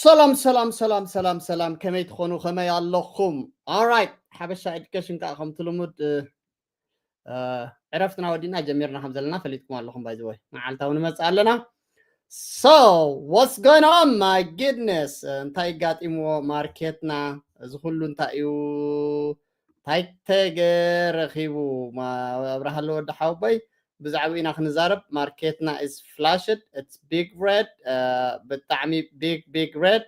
ሰላም ሰላም ሰላም ሰላም ሰላም፣ ከመይ ትኾኑ? ከመይ ኣለኹም? Alright፣ ሓበሻ ኤዱኬሽን ከዓ ከምቲ ልሙድ፣ እ፣ እ፣ ዕረፍትና ወዲና ጀሚርና ከም ዘለና ፈሊጥኩም ኣለኹም። By the way፣ መዓልታዊ ንመጽእ ኣለና። So what's going on? My goodness፣ እንታይ ጋጢምዎ ማርኬትና? እዚ ኩሉ እንታይ እዩ? እንታይ ተገረኺቡ? ማ-፣ ኣብርሃለ ወዲ ሓወቦይ፣ ብዛዕባ ኢና ክንዛረብ። ማርኬትና is flashed, it's big red፣ እ፣ ብጣዕሚ big big red።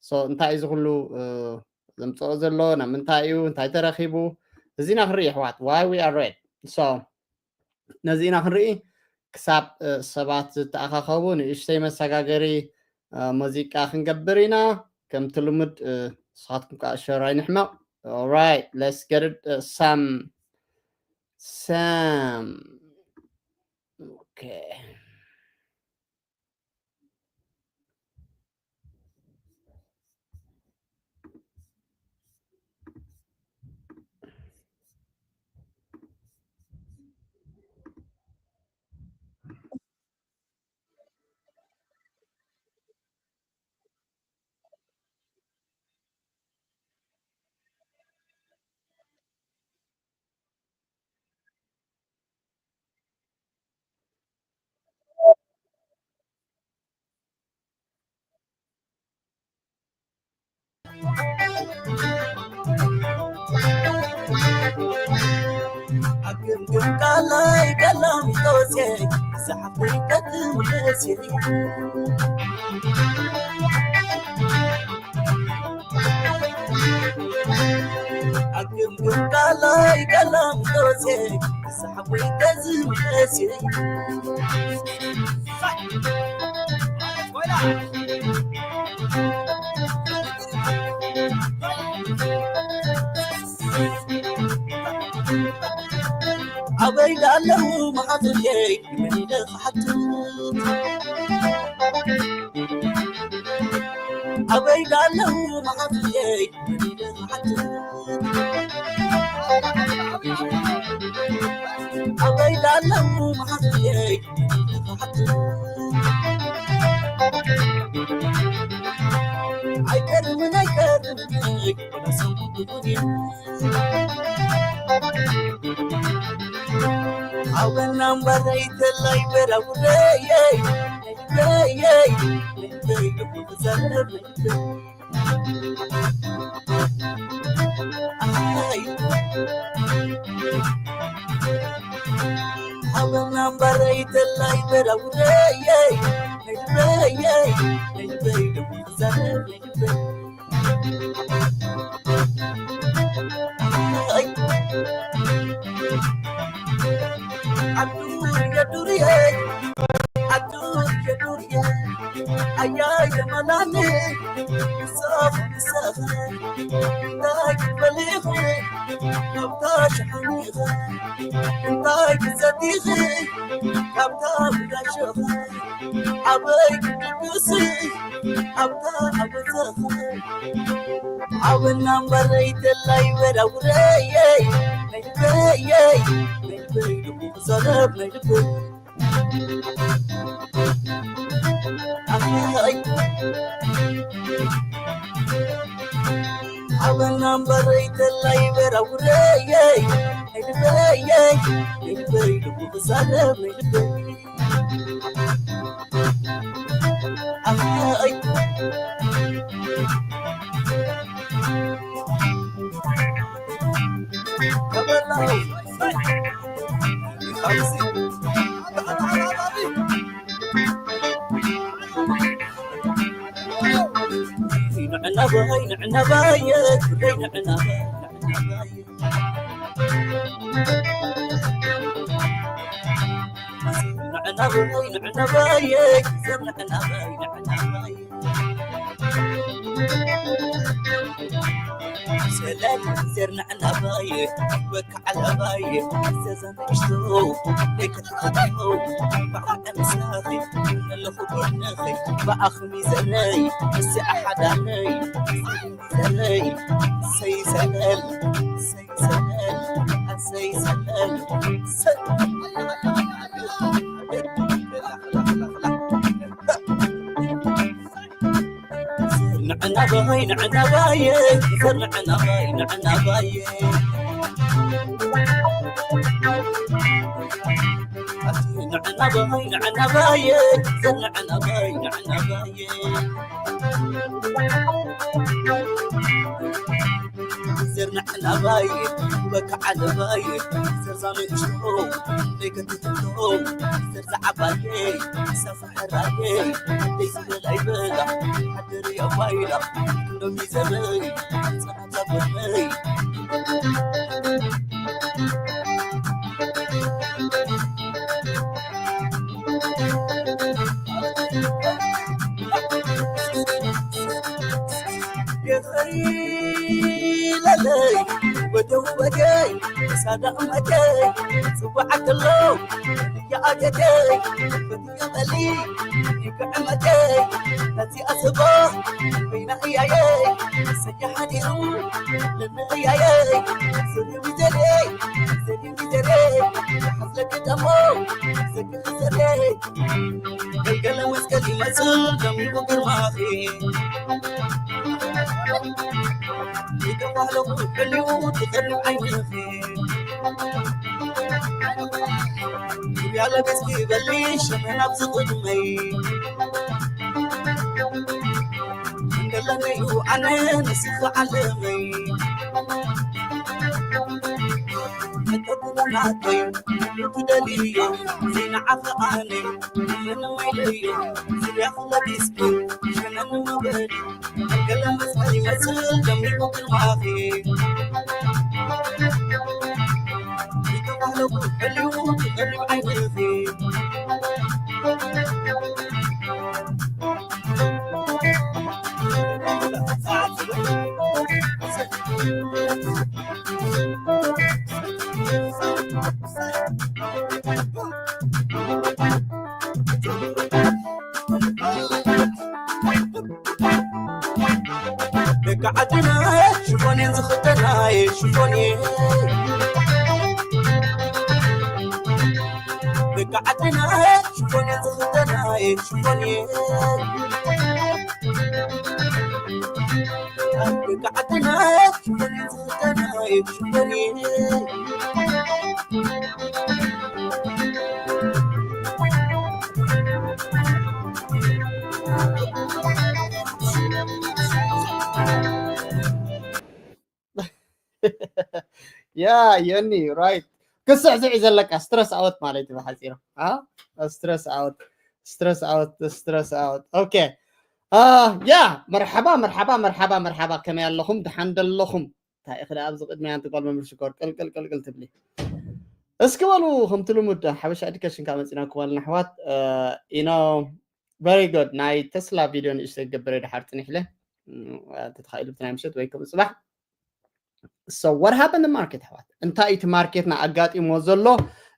So እንታይ እዩ እዚ ኩሉ፣ እ፣ ዘምፅኦ ዘሎ? ናብ ምንታይ እዩ? እንታይ ተረኺቡ? እዚ ኢና ክንርኢ ኣሕዋት። Why we are red? So ነዚ ኢና ክንርኢ። ክሳብ፣ እ፣ ሰባት ዝተኣኻኸቡ ንእሽተይ መሰጋገሪ፣ እ፣ ሙዚቃ ክንገብር ኢና። ከምቲ ልሙድ፣ እ፣ ንስኻትኩም ከዓ ሸር ኣይንሕመቕ። Alright, let's get it, እ፣ some, some. Okay. ኣግምግም ቃላይ ቀላሚጦሴ ዝሓፍሪቀት መሴ ኣግምግም ቃላይ ቀላሚጦሴ ዝሓፍሪቀት መሴ ኣበይ ኣለዉ መሓዙተይ መሊለ ክሓቱ ኣበይ ኣለዉ መሓዙተይ ኣበይ ኣለዉ መሓዙተይ ኣይቀርምን ኣይቀርምን ኣበና እምበረይ ተላይ በራውረየይ ኣያ የማናኒ ንስኺ ንስኺ እንታይ ክትበልኺ ካብታ ሸሓኒኺ እንታይ ክትሰቲኺ ካብታ ብዳሸኺ ኣበይ ክትድግሲ ኣብታ ኣበዘኺ ኣበና እምበረይ ተላይ በራውረየይ ናይ ልበየይ ናይ ልበይ ልቡ ክዛረብ ናይ ልበይ ኣበና እምበረይ ተላይ በራውረየይ ናይ ልበየይ ናይ ልበይ ልቡ ክዛረብ ናይ ልበይ ኣይ ንዕናባይ ንዕናባይ ንዕናባይ ንዕናባይ ንዕናባይ ንዕናባይ ሰላም ዘር ንዕናባይ በካ ዓላባይ ዘዘንእሽቶ ደቂ ተፈጥሮ ባዕልካ ምሳኺ ኣለኹ ጎንኺ ብኣኽሚ ዘረይ እዚኣ ሓዳነይ ዘረይ ሰይ ዘለል ሰይ ዘለል ኣሰይ ዘለል ሰይ ኣይ ንዕናባየ ዘር ንዕናባይ ንዕናባየ ኣቲ ንዕናባይ ንዕናባየ ዘር ንዕናባይ ንዕናባየ ዘር ንዕናባይ በካ ዓለባይ ዘር ዛንእሽቶ ዘይከትትቶ ዘር ዝዓባየ ሰፋ ሕራየ ደይ ዝበላ ይበላ ሓደር ያባይላ ክንዶም ይዘበይ ደቂ ዓድና ሽፎን እየን ዝኽደና ሽፎን እየ ደቂ ዓድና ሽፎን እየን ዝኽደና ሽፎን እየ ደቂ ዓድና ሽፎን እየን ዝኽደና ሽፎን እየ ያ የኒ right ክስዕስዕ ዘለካ stress out ማለት እዩ ብሓፂሩ stress out stress out stress out okay ያ መርሓባ መርሓባ መርሓባ መርሓባ ከመይ ኣለኹም ደሓን ደለኹም እንታይ ኢኺ ደኣ ኣብዚ ቅድሚ ኣንቲ ጓል መምህር ሽኮር ቅልቅል ቅልቅል ትብሊ እስኪ በሉ ከምቲ ልሙድ ሓበሻ ኤዱኬሽን ካብ መፂና ክባልና ኣሕዋት you know very good ናይ ተስላ ቪድዮ ንእሽተይ ክገብር ድሓር ፅኒሕለ ተተኻኢሉ ብቲ ናይ ምሸት ወይ ከምኡ ፅባሕ so what happened the market ኣሕዋት እንታይ እቲ ማርኬትና ኣጋጢሞ ዘሎ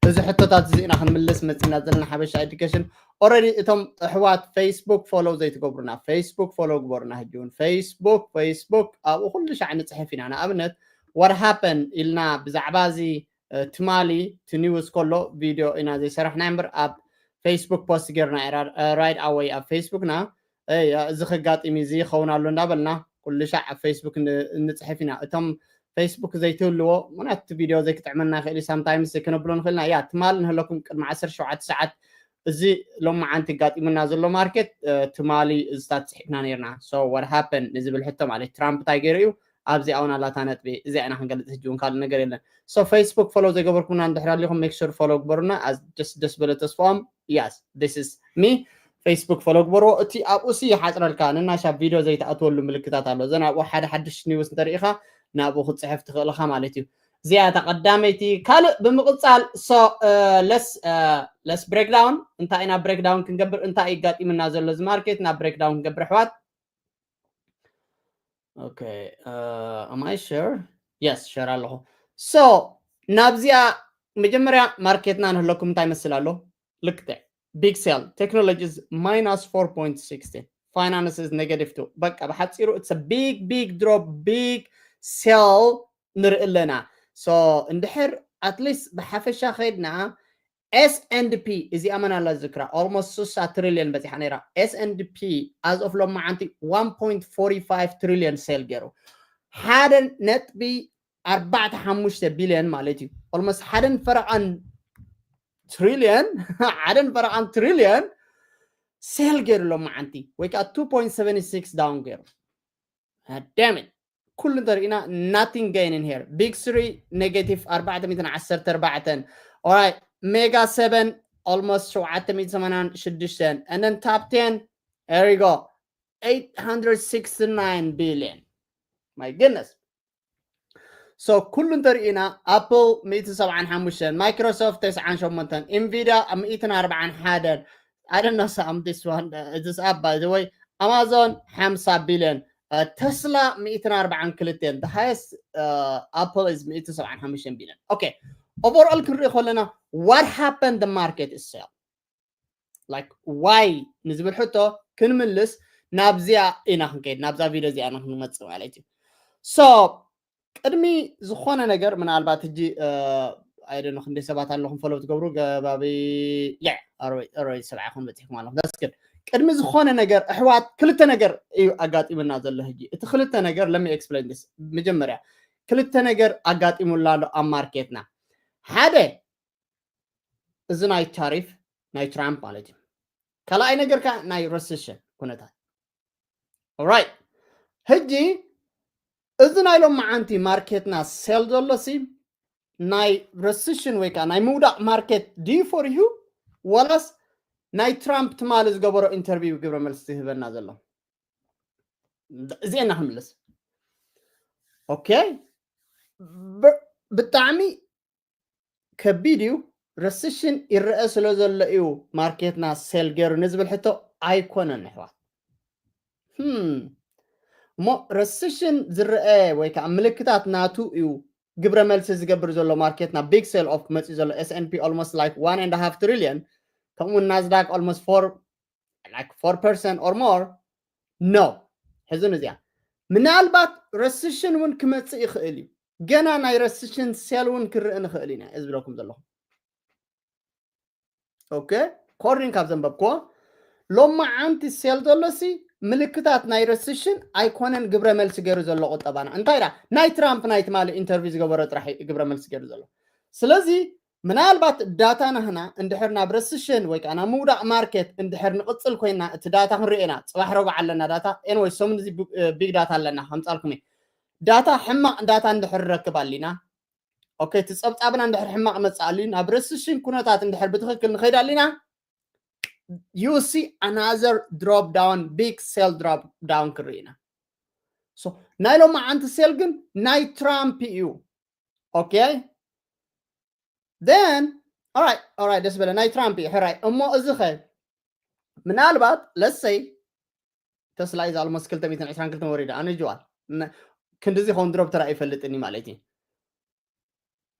እዚ ሕቶታት እዚ ኢና ክንምልስ መፂና ዘለና ሓበሻ ኤዱኬሽን already እቶም ኣሕዋት Facebook follow ዘይትገብሩና Facebook follow ግበሩና ሕጂ እውን Facebook Facebook ኣብኡ ኩሉ ሻዕ ንፅሕፍ ኢና ንኣብነት what happened ኢልና ብዛዕባ እዚ ትማሊ እቲ news ከሎ ቪድዮ ኢና ዘይሰራሕና እምበር ኣብ Facebook post ጌርና right away ኣብ Facebook ና እዚ ከጋጢም እዚ ይኸውን ኣሎ እንዳበልና ኩሉ ሻዕ ኣብ Facebook እንፅሕፍ ኢና እቶም Facebook ዘይትህልዎ ምክንያቱ ቪድዮ ዘይክጥዕመና ይኽእል sometimes ዘይክነብሎ ንኽእልና ያ ትማሊ ንህለኩም ቅድሚ ዓሰርተ ሸውዓተ ሰዓት እዚ ሎማዓንቲ ኣጋጢሙና ዘሎ ማርኬት ትማሊ እዚታት ፅሒፍና ነርና so what happened ንዝብል ሕቶ ማለት ትራምፕ እንታይ ገይሩ እዩ ኣብዚ ኣውን ኣላታ ነጥቢ እዚኣ ኢና ክንገልፅ ሕጂ እውን ካልእ ነገር የለን so Facebook follow ዘይገበርኩምና እንድሕር ኣሊኹም make sure follow ግበሩና ደስ በለ ተስፋኦም yes this is me Facebook follow ግበርዎ እቲ ኣብኡ ሲ ይሓፅረልካ ንናሻ ቪድዮ ዘይትኣትወሉ ምልክታት ኣሎ እዘን ኣብኡ ሓደ ሓድሽ news እንተሪኢኻ ናብኡ ክትፅሕፍ ትኽእል ኢኻ ማለት እዩ እዚኣ እታ ቀዳመይቲ ካልእ ብምቕፃል so let's breakdown እንታይ ኢና breakdown ክንገብር እንታይ እዩ ጋጢምና ዘሎ እዚ ማርኬት ናብ breakdown ክንገብር ኣሕዋት okay am I share yes share ኣለኹ so ናብዚኣ መጀመርያ ማርኬትና ንህለኩም እንታይ መስል ኣሎ ልክዕ big sell technologies minus four point sixteen finance is negative two በቃ ብሓፂሩ it's big big drop big sell ንርኢ ኣለና so እንድሕር at least ብሓፈሻ ከይድና S and P እዚኣ መን ኣላ ዝክራ almost ስሳ ትሪልዮን በፂሓ ነይራ። S and P as of ሎማዓንቲ one point forty five trillion sell ገይሩ ሓደ ነጥቢ ኣርባዕተ ሓሙሽተ ቢልዮን ማለት እዩ። Almost ሓደን ፈረቓን ትሪልዮን ሓደን ፈረቓን ትሪልዮን sell ገይሩ ሎማዓንቲ ወይ ከዓ two point seven six down ገይሩ። Damn it. ኩሉ እንተሪእና nothing gain in here. Big three negative ኣርባዕተ ሚእትን ዓሰርተ ኣርባዕተን. Alright, Mega seven almost ሸውዓተ ሚእትን ሰማንያን ሽዱሽተን, and then top ten, there you go, eight hundred sixty-nine billion. My goodness. So ኩሉ እንተሪእና Apple ሚእትን ሰብዓን ሓሙሽተን, Microsoft ተስዓን ሸሞንተን፣ Nvidia ሚእትን ኣርባዓን ሓደን. I don't know some this one, uh, this up by the way. Amazon ሓምሳ ቢልዮን፣ uh, Tesla ሚእትን ኣርባዓን ክልተን, the highest, uh, Apple is ሚእትን ሰብዓን ሓሙሽተን ቢልዮን. Okay, overall ክንርኢ ከለና what happened the market itself? Like why ንዝብል ሕቶ ክንምልስ ናብዚኣ ኢና ክንከይድ፣ ናብዛ ቪድዮ እዚኣ ኢና ክንመፅእ ማለት እዩ። So ቅድሚ ዝኾነ ነገር ምናልባት ሕጂ ኣይደኖ ክንደይ ሰባት ኣለኹም ፈለው ትገብሩ ገባቢ ያ ኣሮይ ሰብዓ ይኹን በፂሕኩም ኣለኹም። That's good። ቅድሚ ዝኾነ ነገር ኣሕዋት ክልተ ነገር እዩ ኣጋጢሙና ዘሎ ሕጂ። እቲ ክልተ ነገር let me explain this። መጀመርያ ክልተ ነገር ኣጋጢሙላ ኣሎ ኣብ ማርኬትና። ሓደ እዚ ናይ ታሪፍ ናይ ትራምፕ ማለት እዩ። ካልኣይ ነገር ከዓ ናይ ረሰሽን ኩነታት። Alright፣ ሕጂ እዚ ናይ ሎማዓንቲ ማርኬትና ሴል ዘሎ ሲ ናይ ረሰሽን ወይ ከዓ ናይ ምውዳቕ ማርኬት ድዩ for you ዋላስ ናይ ትራምፕ ትማሊ ዝገበሮ ኢንተርቪው ግብረ መልሲ ዝህበና ዘሎ? እዚኤና ክንምልስ። ኦኬ፣ ብጣዕሚ ከቢድ እዩ። ረሰሽን ይረአ ስለ ዘሎ እዩ ማርኬትና ሴል ገይሩ ንዝብል ሕቶ ኣይኮነን ኣሕዋት። እሞ ረሰሽን ዝረአ ወይ ከዓ ምልክታት ናቱ እዩ ግብረ መልሲ ዝገብር ዘሎ ማርኬትና። Big sell off መፅኡ ዘሎ S and P almost like one and a half trillion፣ ከምኡ ናዝዳክ almost four like four percent or more። No፣ ሕዝን እዚኣ ምናልባት ረሰሽን እውን ክመፅእ ይኽእል እዩ። ገና ናይ ረሰሽን ሴል እውን ክርኢ ንኽእል ኢና ዝብለኩም ዘለኹ። ኦኬ፣ ኮርኒን ካብ ዘንበብክዎ ሎማዓንቲ ሴል ዘሎ ሲ ምልክታት ናይ ረሰሽን ኣይኮነን ግብረ መልሲ ገይሩ ዘሎ ቁጠባና። እንታይ ዳ ናይ ትራምፕ ናይ ትማሊ ኢንተርቪው ዝገበሮ ጥራሕ እዩ ግብረ መልሲ ገይሩ ዘሎ። ስለዚ ምናልባት ዳታ ናህና እንድሕር ናብ ረሰሽን ወይ ከዓ ናብ ምውዳቕ ማርኬት እንድሕር ንቕፅል ኮይና እቲ ዳታ ክንሪኦ ኢና። ፅባሕ ረቡዕ ኣለና ዳታ። ኤንወይ ሰሙን እዚ ቢግ ዳታ ኣለና ከምፃልኩም እየ። ዳታ ሕማቕ ዳታ እንድሕር ንረክብ ኣሊና ኦኬ፣ እቲ ፀብፃብና እንድሕር ሕማቕ መፅእ ኣልዩ ናብ ረሰሽን ኩነታት እንድሕር ብትኽክል ንኸይድ ኣሊና you see another drop down, big sell drop down ክርኢ ኢና። So ናይ ሎማዓንቲ ሴል ግን ናይ ትራምፕ እዩ። ኦኬ፣ then alright, alright፣ ደስ በለ ናይ ትራምፕ እዩ። ሕራይ እሞ እዚ ኸ ምናልባት let's say ተስላ is almost ክልተ ሚእትን ዕስራን ክልተን ወሪዳ ኣነ ጅዋል ክንድዚ ኸውን ድሮፕ ተራ ይፈልጥኒ ማለት እዩ።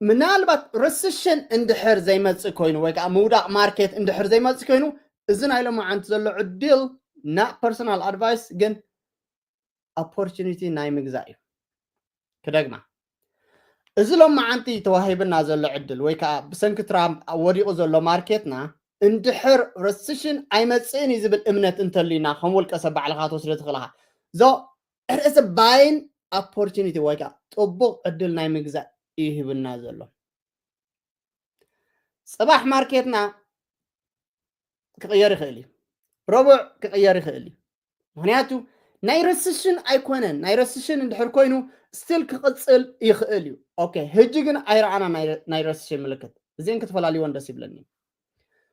ምናልባት ረሰሽን እንድሕር ዘይመፅእ ኮይኑ ወይ ከዓ ምውዳቕ ማርኬት እንድሕር ዘይመፅእ ኮይኑ እዚ ናይ ሎማዓንቲ ዘሎ ዕድል not personal advice ግን ኦፖርቹኒቲ ናይ ምግዛእ እዩ። ክደግማ፣ እዚ ሎማዓንቲ ተዋሂብና ዘሎ ዕድል ወይ ከዓ ብሰንኪ ትራምፕ ወዲቑ ዘሎ ማርኬትና እንድሕር ረሰሽን ኣይመፅእን እዩ ዝብል እምነት እንተልዩና ከም ውልቀ ሰብ ባዕልኻ ትወስዶ ትኽእልኻ። ዞ it's a buying opportunity ወይ ከዓ ጥቡቕ ዕድል ናይ ምግዛእ እዩ ሂብና ዘሎ። ፅባሕ ማርኬትና ክቕየር ይኽእል እዩ። ረቡዕ ክቕየር ይኽእል እዩ። ምክንያቱ ናይ ረሰሽን ኣይኮነን። ናይ ረሰሽን እንድሕር ኮይኑ ስቲል ክቕፅል ይኽእል እዩ። ኦኬ፣ ሕጂ ግን ኣይረኣና ናይ ረሰሽን ምልክት። እዚን ክትፈላልይዎን ደስ ይብለኒ።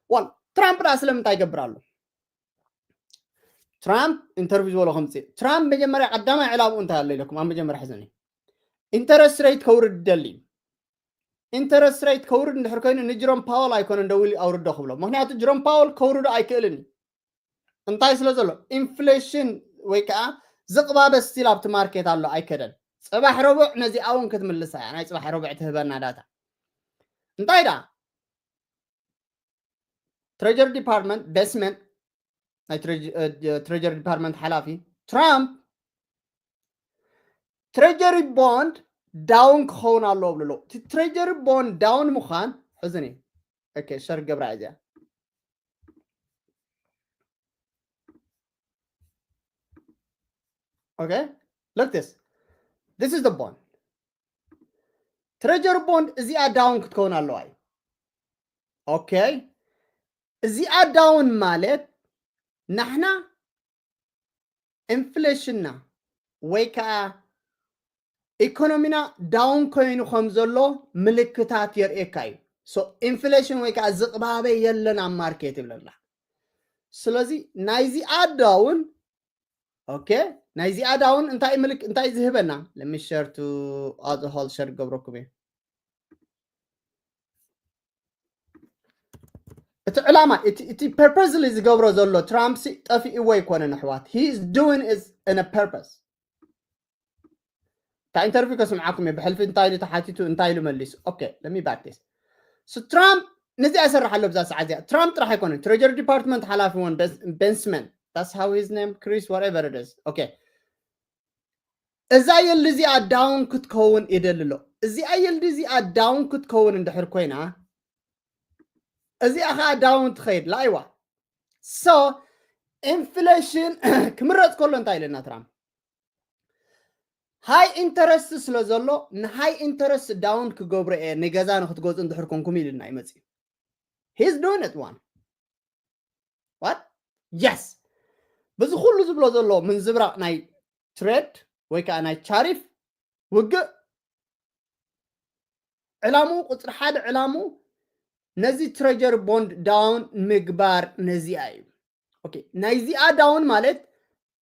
ዋን ትራምፕ ዳ ስለምንታይ ይገብር ኣሎ? ትራምፕ ኢንተርቪው ዝበሎ ከምፅእ ትራምፕ መጀመርያ ቀዳማይ ዕላምኡ እንታይ ኣሎ ኢለኩም ኣብ መጀመርያ ሕዘኒ። ኢንተረስት ሬት ከውርድ ደሊ። ኢንተረስት ሬት ከውርድ እንድሕር ኮይኑ ንጅሮም ፓወል ኣይኮነን ደው ኢሉ ኣውርዶ ክብሎ። ምክንያቱ ጅሮም ፓወል ከውርዶ ኣይክእልን እዩ። እንታይ ስለ ዘሎ ኢንፍሌሽን ወይ ከዓ ዝቕባበ ስቲል ኣብቲ ማርኬት ኣሎ ኣይከደን። ፅባሕ ረቡዕ ነዚኣ እውን ክትምልሳ እያ። ናይ ፅባሕ ረቡዕ ትህበና ዳታ እንታይ ዳ ትሬጀሪ ዲፓርትመንት ቤስመንት ናይ ትሬጀሪ ዲፓርትመንት ሓላፊ ትራምፕ ትሬጀሪ ቦንድ ዳውን ክኸውን ኣለዎ ብሎ ኣሎ። እቲ ትሬጀሪ ቦንድ ዳውን ምዃን ሕዝን እዩ። okay, share ገብራ እዚኣ። Okay, look this. This is the bond. Treasury bond እዚኣ down ክትከውን ኣለዋ እዩ። Okay, እዚኣ down ማለት ናሕና ኢንፍሌሽንና ወይ ከዓ ኢኮኖሚና down ኮይኑ ከም ዘሎ ምልክታት የርእየካ እዩ። So ኢንፍሌሽን ወይ ከዓ ዝቕባበ የለን ኣብ ማርኬት ይብለና። ስለዚ ናይዚኣ down፣ okay፣ ናይዚኣ down እንታይ ምልክ እንታይ ዝህበና? Let me share to other whole share ገብረኩም እየ። እቲ ዕላማ እቲ purposely ዝገብሮ ዘሎ ትራምፕ ሲ ጠፊእዎ ኣይኮነን ኣሕዋት። He is doing it in a purpose። እታ ኢንተርቪው ከስምዓኩም እየ። ብሕልፊ እንታይ ኢሉ ተሓቲቱ እንታይ ኢሉ መሊሱ። Okay, let me back this. So ትራምፕ ነዚኣ ይሰርሕ ኣሎ ብዛ ሰዓት እዚኣ። ትራምፕ ጥራሕ ኣይኮነን፣ ትሬጀሪ ዲፓርትመንት ሓላፊ እውን ቤንስመን፣ that's how his name, Chris, whatever it is. Okay, እዛ yield እዚኣ down ክትከውን ይደሊ ኣሎ። እዚኣ yield እዚኣ down ክትከውን እንድሕር ኮይና፣ እዚኣ ከዓ down ትኸይድ ላይዋ። So ኢንፍሌሽን ክምረፅ ከሎ እንታይ ኢለና ትራምፕ? ሃይ ኢንተረስት ስለ ዘሎ ንሃይ ኢንተረስት down ክገብሮ እየ ንገዛ ንክትገዝኡ እንድሕር ኮንኩም ኢልና ይመፅእ። He's doing it one. What? Yes. በዚ ኩሉ ዝብሎ ዘሎ ምንዝብራቕ ናይ ትሬድ ወይ ከዓ ናይ ታሪፍ ውግእ ዕላምኡ፣ ቁፅሪ ሓደ ዕላምኡ ነዚ ትሬጀሪ ቦንድ down ምግባር ነዚኣ እዩ። Okay፣ ናይዚኣ down ማለት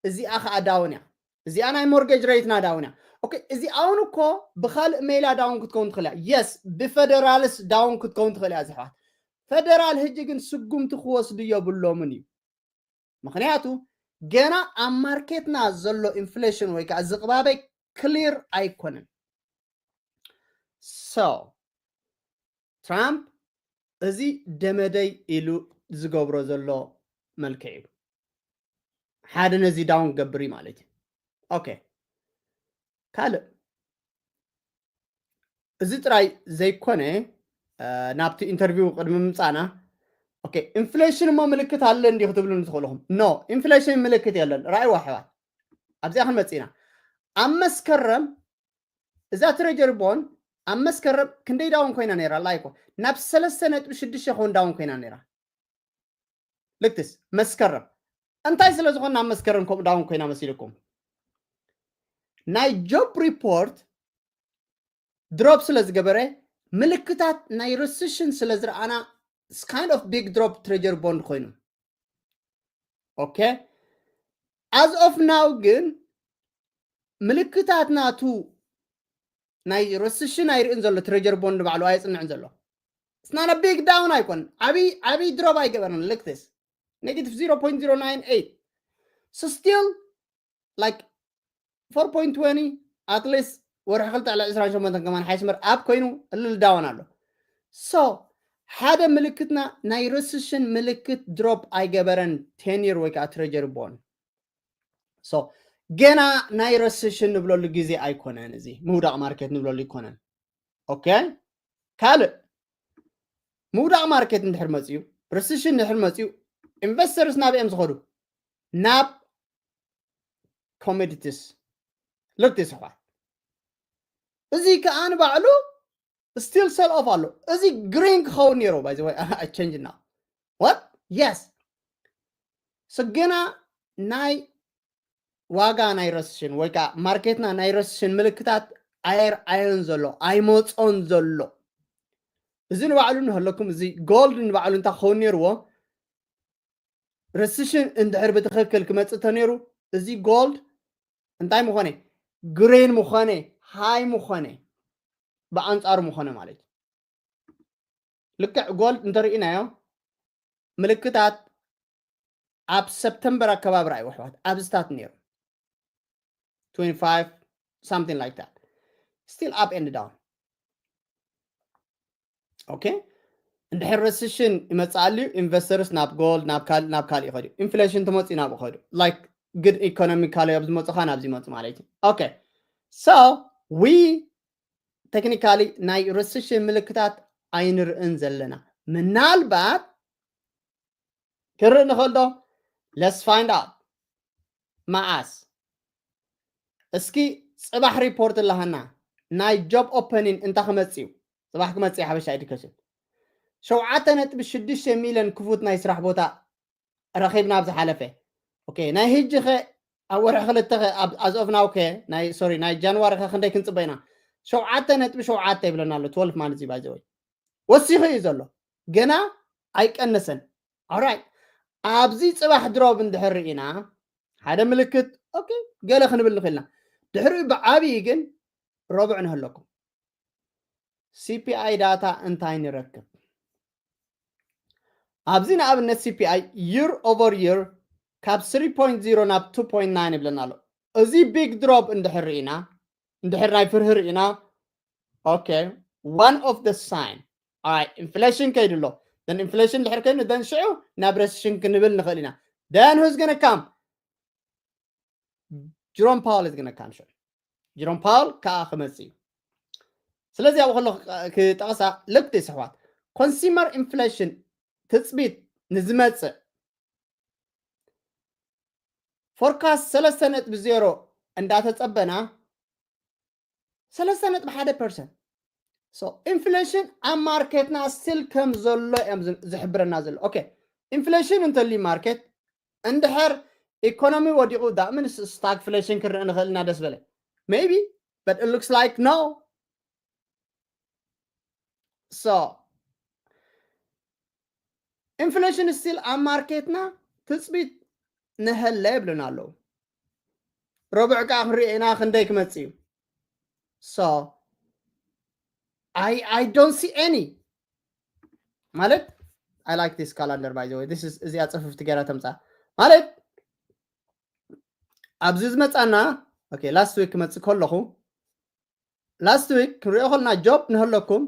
እዚኣ ከዓ down እያ። እዚኣ ናይ ሞርጌጅ ሬትና down እያ። Okay፣ እዚኣ እውን እኮ ብካልእ ሜላ down ክትከውን ትኽእል እያ። Yes፣ ብፌደራልስ down ክትከውን ትኽእል እያ። ዝሕዋት፣ ፌደራል ሕጂ ግን ስጉምቲ ክወስዱ የብሎምን እዩ። ምክንያቱ ገና ኣብ ማርኬትና ዘሎ ኢንፍሌሽን ወይ ከዓ ዝቕባበ ክሊር ኣይኮነን። So ትራምፕ እዚ ደመደይ ኢሉ ዝገብሮ ዘሎ መልክዕ እዩ። ሓደ ነዚ down ክገብር እዩ ማለት እዩ። Okay፣ ካልእ እዚ ጥራይ ዘይኮነ፣ ናብቲ ኢንተርቪው ቅድሚ ምምፃና፣ okay፣ ኢንፍሌሽን እሞ ምልክት ኣለ እንዲ ክትብሉኒ ትኽእሉ ኢኹም። No፣ ኢንፍሌሽን ምልክት የለን። ረኣይዋ ኣሕዋት፣ ኣብዚኣ ክንመፅእ ኢና። ኣብ መስከረም እዛ ትሬጀሪ ቦንድ ኣብ መስከረም ክንደይ down ኮይና ነይራ? ላይኮ ናብ ሰለስተ ነጥቢ ሽዱሽተ ክውን down ኮይና ነይራ። Look this፣ መስከረም እንታይ ስለ ዝኾነ ናብ መስከረም ከምኡ down ኮይና መሲልኩም? ናይ ጆብ ሪፖርት ድሮፕ ስለ ዝገበረ፣ ምልክታት ናይ ሪሰሽን ስለ ዝረኣና፣ it's kind of big drop ትሬጀሪ ቦንድ ኮይኑ። Okay፣ as of now ግን ምልክታት ናቱ ናይ ሪሰሽን ኣይርእን ዘሎ። ትሬጀሪ ቦንድ ባዕሉ ኣየፅንዕን ዘሎ። It's not a big down ኣይኮን፣ ዓብይ ዓብይ ድሮፕ ኣይገበረን። Look this፣ negative zero point zero nine eight። So still like four point twenty, at least ወርሒ ክልተ ዕለ ዕስራን ሸሞንተን ከማን ሓይስመር up ኮይኑ እልል down ኣሎ። So ሓደ ምልክትና ናይ ሪሰሽን ምልክት ድሮፕ ኣይገበረን፣ ቴን ይር ወይ ከዓ ትሬጀሪ ቦንድ። So ገና ናይ ሪሰሽን ንብለሉ ግዜ ኣይኮነን፣ እዚ ምውዳቕ ማርኬት ንብለሉ ኣይኮነን። Okay፣ ካልእ ምውዳቕ ማርኬት እንድሕር መፅዩ፣ ሪሰሽን እንድሕር መፅዩ፣ ኢንቨስተርስ ናብ እዮም ዝኸዱ? ናብ ኮሞዲቲስ። Look this ኣሕዋት፣ እዚ ከዓ ንባዕሉ still sell off ኣሎ። እዚ ግሪን ክኸውን ነይሩ፣ by the way። I change now. What? Yes። So ገና ናይ ዋጋ ናይ ሪሰሽን ወይ ከዓ ማርኬትና ናይ ሪሰሽን ምልክታት ኣየርኣዮን ዘሎ፣ ኣይመፆን ዘሎ። እዚ ንባዕሉ ንህለኩም፣ እዚ ጎልድ ንባዕሉ እንታይ ክኸውን ነይርዎ? ሪሰሽን እንድሕር ብትኽክል ክመፅእ ተነይሩ፣ እዚ ጎልድ እንታይ ምኾነ? ግሪን ምኾነ፣ ሃይ ምኾነ፣ ብኣንፃሩ ምኾነ ማለት እዩ። ልክዕ ጎልድ እንተርኢናዮ፣ ምልክታት ኣብ ሰፕተምበር ኣከባቢ ረኣይዎ ኣሕዋት፣ ኣብ ስታት ነይሩ። Twenty-five, something like that. Still up and down. Okay? እንድሕር ሪሰሽን ይመፅእ ኣልዩ፣ ኢንቨስተርስ ናብ ጎልድ፣ ናብ ካልእ፣ ናብ ካልእ ይኸዱ። ኢንፍሌሽን ተመፅኡ ናብኡ ይኸዱ። Like good ኢኮኖሚካሊ ኣብ ዝመፁኻ ናብዚ ይመፁ ማለት እዩ። Okay። So we technically ናይ ሪሰሽን ምልክታት ኣይንርእን ዘለና። ምናልባት ክርኢ ንኽእል ዶ? Let's find out። መዓስ? እስኪ ጽባሕ ሪፖርት ኣለሃና። ናይ ጆብ ኦፐኒን እንታ ክመጽእ እዩ? ጽባሕ ክመጽእ እዩ ሓበሻ ኤዱኬሽን። ሸውዓተ ነጥቢ ሽዱሽተ ሚልዮን ክፉት ናይ ስራሕ ቦታ ረኺብና ኣብ ዝሓለፈ። ኦኬ፣ ናይ ህጂ ኸ ኣብ ወርሒ ክልተ ኸ ኣብ ኣዝኦፍ ናው ከ ናይ ሶሪ ናይ ጃንዋሪ ኸ ክንደይ ክንጽበ ኢና? ሸውዓተ ነጥቢ ሸውዓተ ይብለና ኣሎ። ትወልፍ ማለት እዩ ባይዘወይ ወሲኹ እዩ ዘሎ፣ ገና ኣይቀነሰን። ኦራይት፣ ኣብዚ ጽባሕ ድሮብ እንድሕር ርኢና ሓደ ምልክት ኦኬ ገለ ክንብል ንኽእልና። ድሕሪኡ ብዓብዪ ግን ረቡዕ ንህለኩም። ሲፒኣይ ዳታ እንታይ ንረክብ? ኣብዚ ንኣብነት ሲፒኣይ year over year ካብ ስሪ ፖይንት ዜሮ ናብ ቱ ፖይንት ናይን ይብለና ኣሎ። እዚ ቢግ ድሮፕ እንድሕር ርኢና፣ እንድሕር ናይ ፍርሂ ርኢና፣ ኦኬ፣ one of the sign። ኣይ፣ ኢንፍሌሽን ከይዱ ኣሎ። ደን ኢንፍሌሽን እንድሕር ከይዱ፣ ደን ሽዑ ናብ ረሲሽን ክንብል ንኽእል ኢና። ደን who's gonna come? ጅሮም ፓወል is gonna come ሽዑ። ጅሮም ፓወል ከዓ ክመጽእ እዩ። ስለዚ ኣብኡ ከሎ ክጠቕሳ ልክቲ ስሕዋት ኮንሱመር ኢንፍሌሽን ትጽቢት ንዝመጽእ ፎርካስት ሰለስተ ነጥቢ ዜሮ እንዳተጸበና ሰለስተ ነጥቢ ሓደ ፐርሰንት። So ኢንፍሌሽን ኣብ ማርኬትና ስቲል ከም ዘሎ እዮም ዝ- ዝሕብረና ዘሎ። ኦኬ፣ ኢንፍሌሽን እንተልዩ ማርኬት እንድሕር ኢኮኖሚ ወዲቑ ዳእምን ስታግፍሌሽን ክንርኢ ንኽእል ኢና ደስ በለ። Maybe, but it looks like no. So ኢንፍሌሽን ስቲል ኣብ ማርኬትና ትጽቢት ንሀለ ይብሉና ኣለዉ። ረቡዕ ከዓ ክንሪኦ ኢና ክንደይ ክመጽእ እዩ። So I I don't see any ማለት I like this calendar, by the way. This is እዚኣ ጽፍፍቲ ገይራ ተምጻ ማለት ኣብዚ ዝመጻና okay last week ክመጽእ ከለኹ last week ክንሪኦ ከለና ጆብ ንህለኩም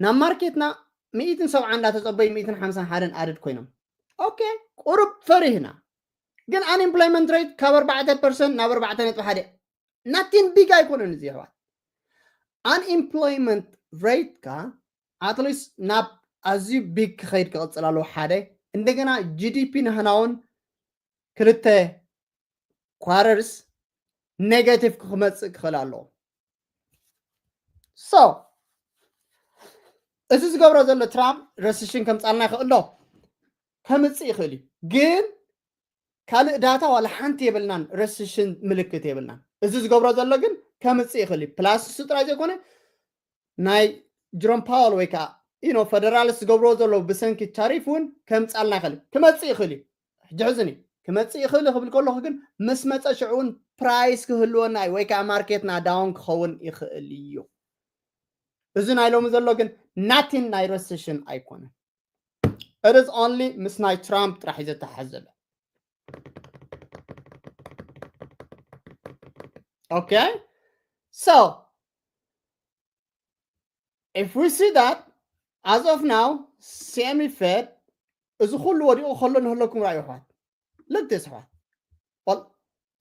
ናብ ማርኬትና ሚእትን ሰብዓ እንዳተጸበዩ ሚእትን ሓምሳን ሓደን ኣድድ ኮይኖም ኦኬ ቁሩብ ፈሪህና ግን unemployment rate ካብ ኣርባዕተ ፐርሰንት ናብ ኣርባዕተ ነጥቢ ሓደ nothing big ኣይኮነን እዚ ይሕዋት። Unemployment rate ካ at least ናብ ኣዝዩ ቢግ ክኸይድ ክቕጽል ኣለዎ ሓደ እንደገና ጂዲፒ ንህናውን ክልተ ኳረርስ ኔጋቲቭ ክመጽእ ክኽእል ኣለዎ። So እዚ ዝገብሮ ዘሎ ትራምፕ ረሲሽን ከምጻልና ይኽእል ዶ? ከምጽእ ይኽእል እዩ። ግን ካልእ ዳታ ዋላ ሓንቲ የብልናን፣ ረሲሽን ምልክት የብልናን። እዚ ዝገብሮ ዘሎ ግን ከምጽእ ይኽእል እዩ። ፕላስ እሱ ጥራይ ዘይኮነ ናይ ጅሮም ፓወል ወይ ከዓ ኢኖ ፈደራልስ ዝገብርዎ ዘለዉ ብሰንኪ ታሪፍ እውን ከምጻልና ይኽእል ክመጽእ ይኽእል እዩ። ሕጂ ሕዝኒ ክመጽእ ይኽእል ክብል ከለኹ ግን ምስ መጸ ሽዑ እውን ፕራይስ ክህልወና እዩ ወይ ከዓ ማርኬትና ዳውን ክኸውን ይኽእል እዩ። እዚ ናይ ሎሚ ዘሎ ግን ናቲን ናይ ረሲሽን ኣይኮነን። It is only ምስ ናይ ትራምፕ ጥራሕ እዩ ዝተሓዘበ። Okay, so if we see that as of now CME Fed እዚ ኩሉ ወዲቑ ከሎ ንህለኩም ራእዩ ኣሕዋት ልክቲ ስሕዋት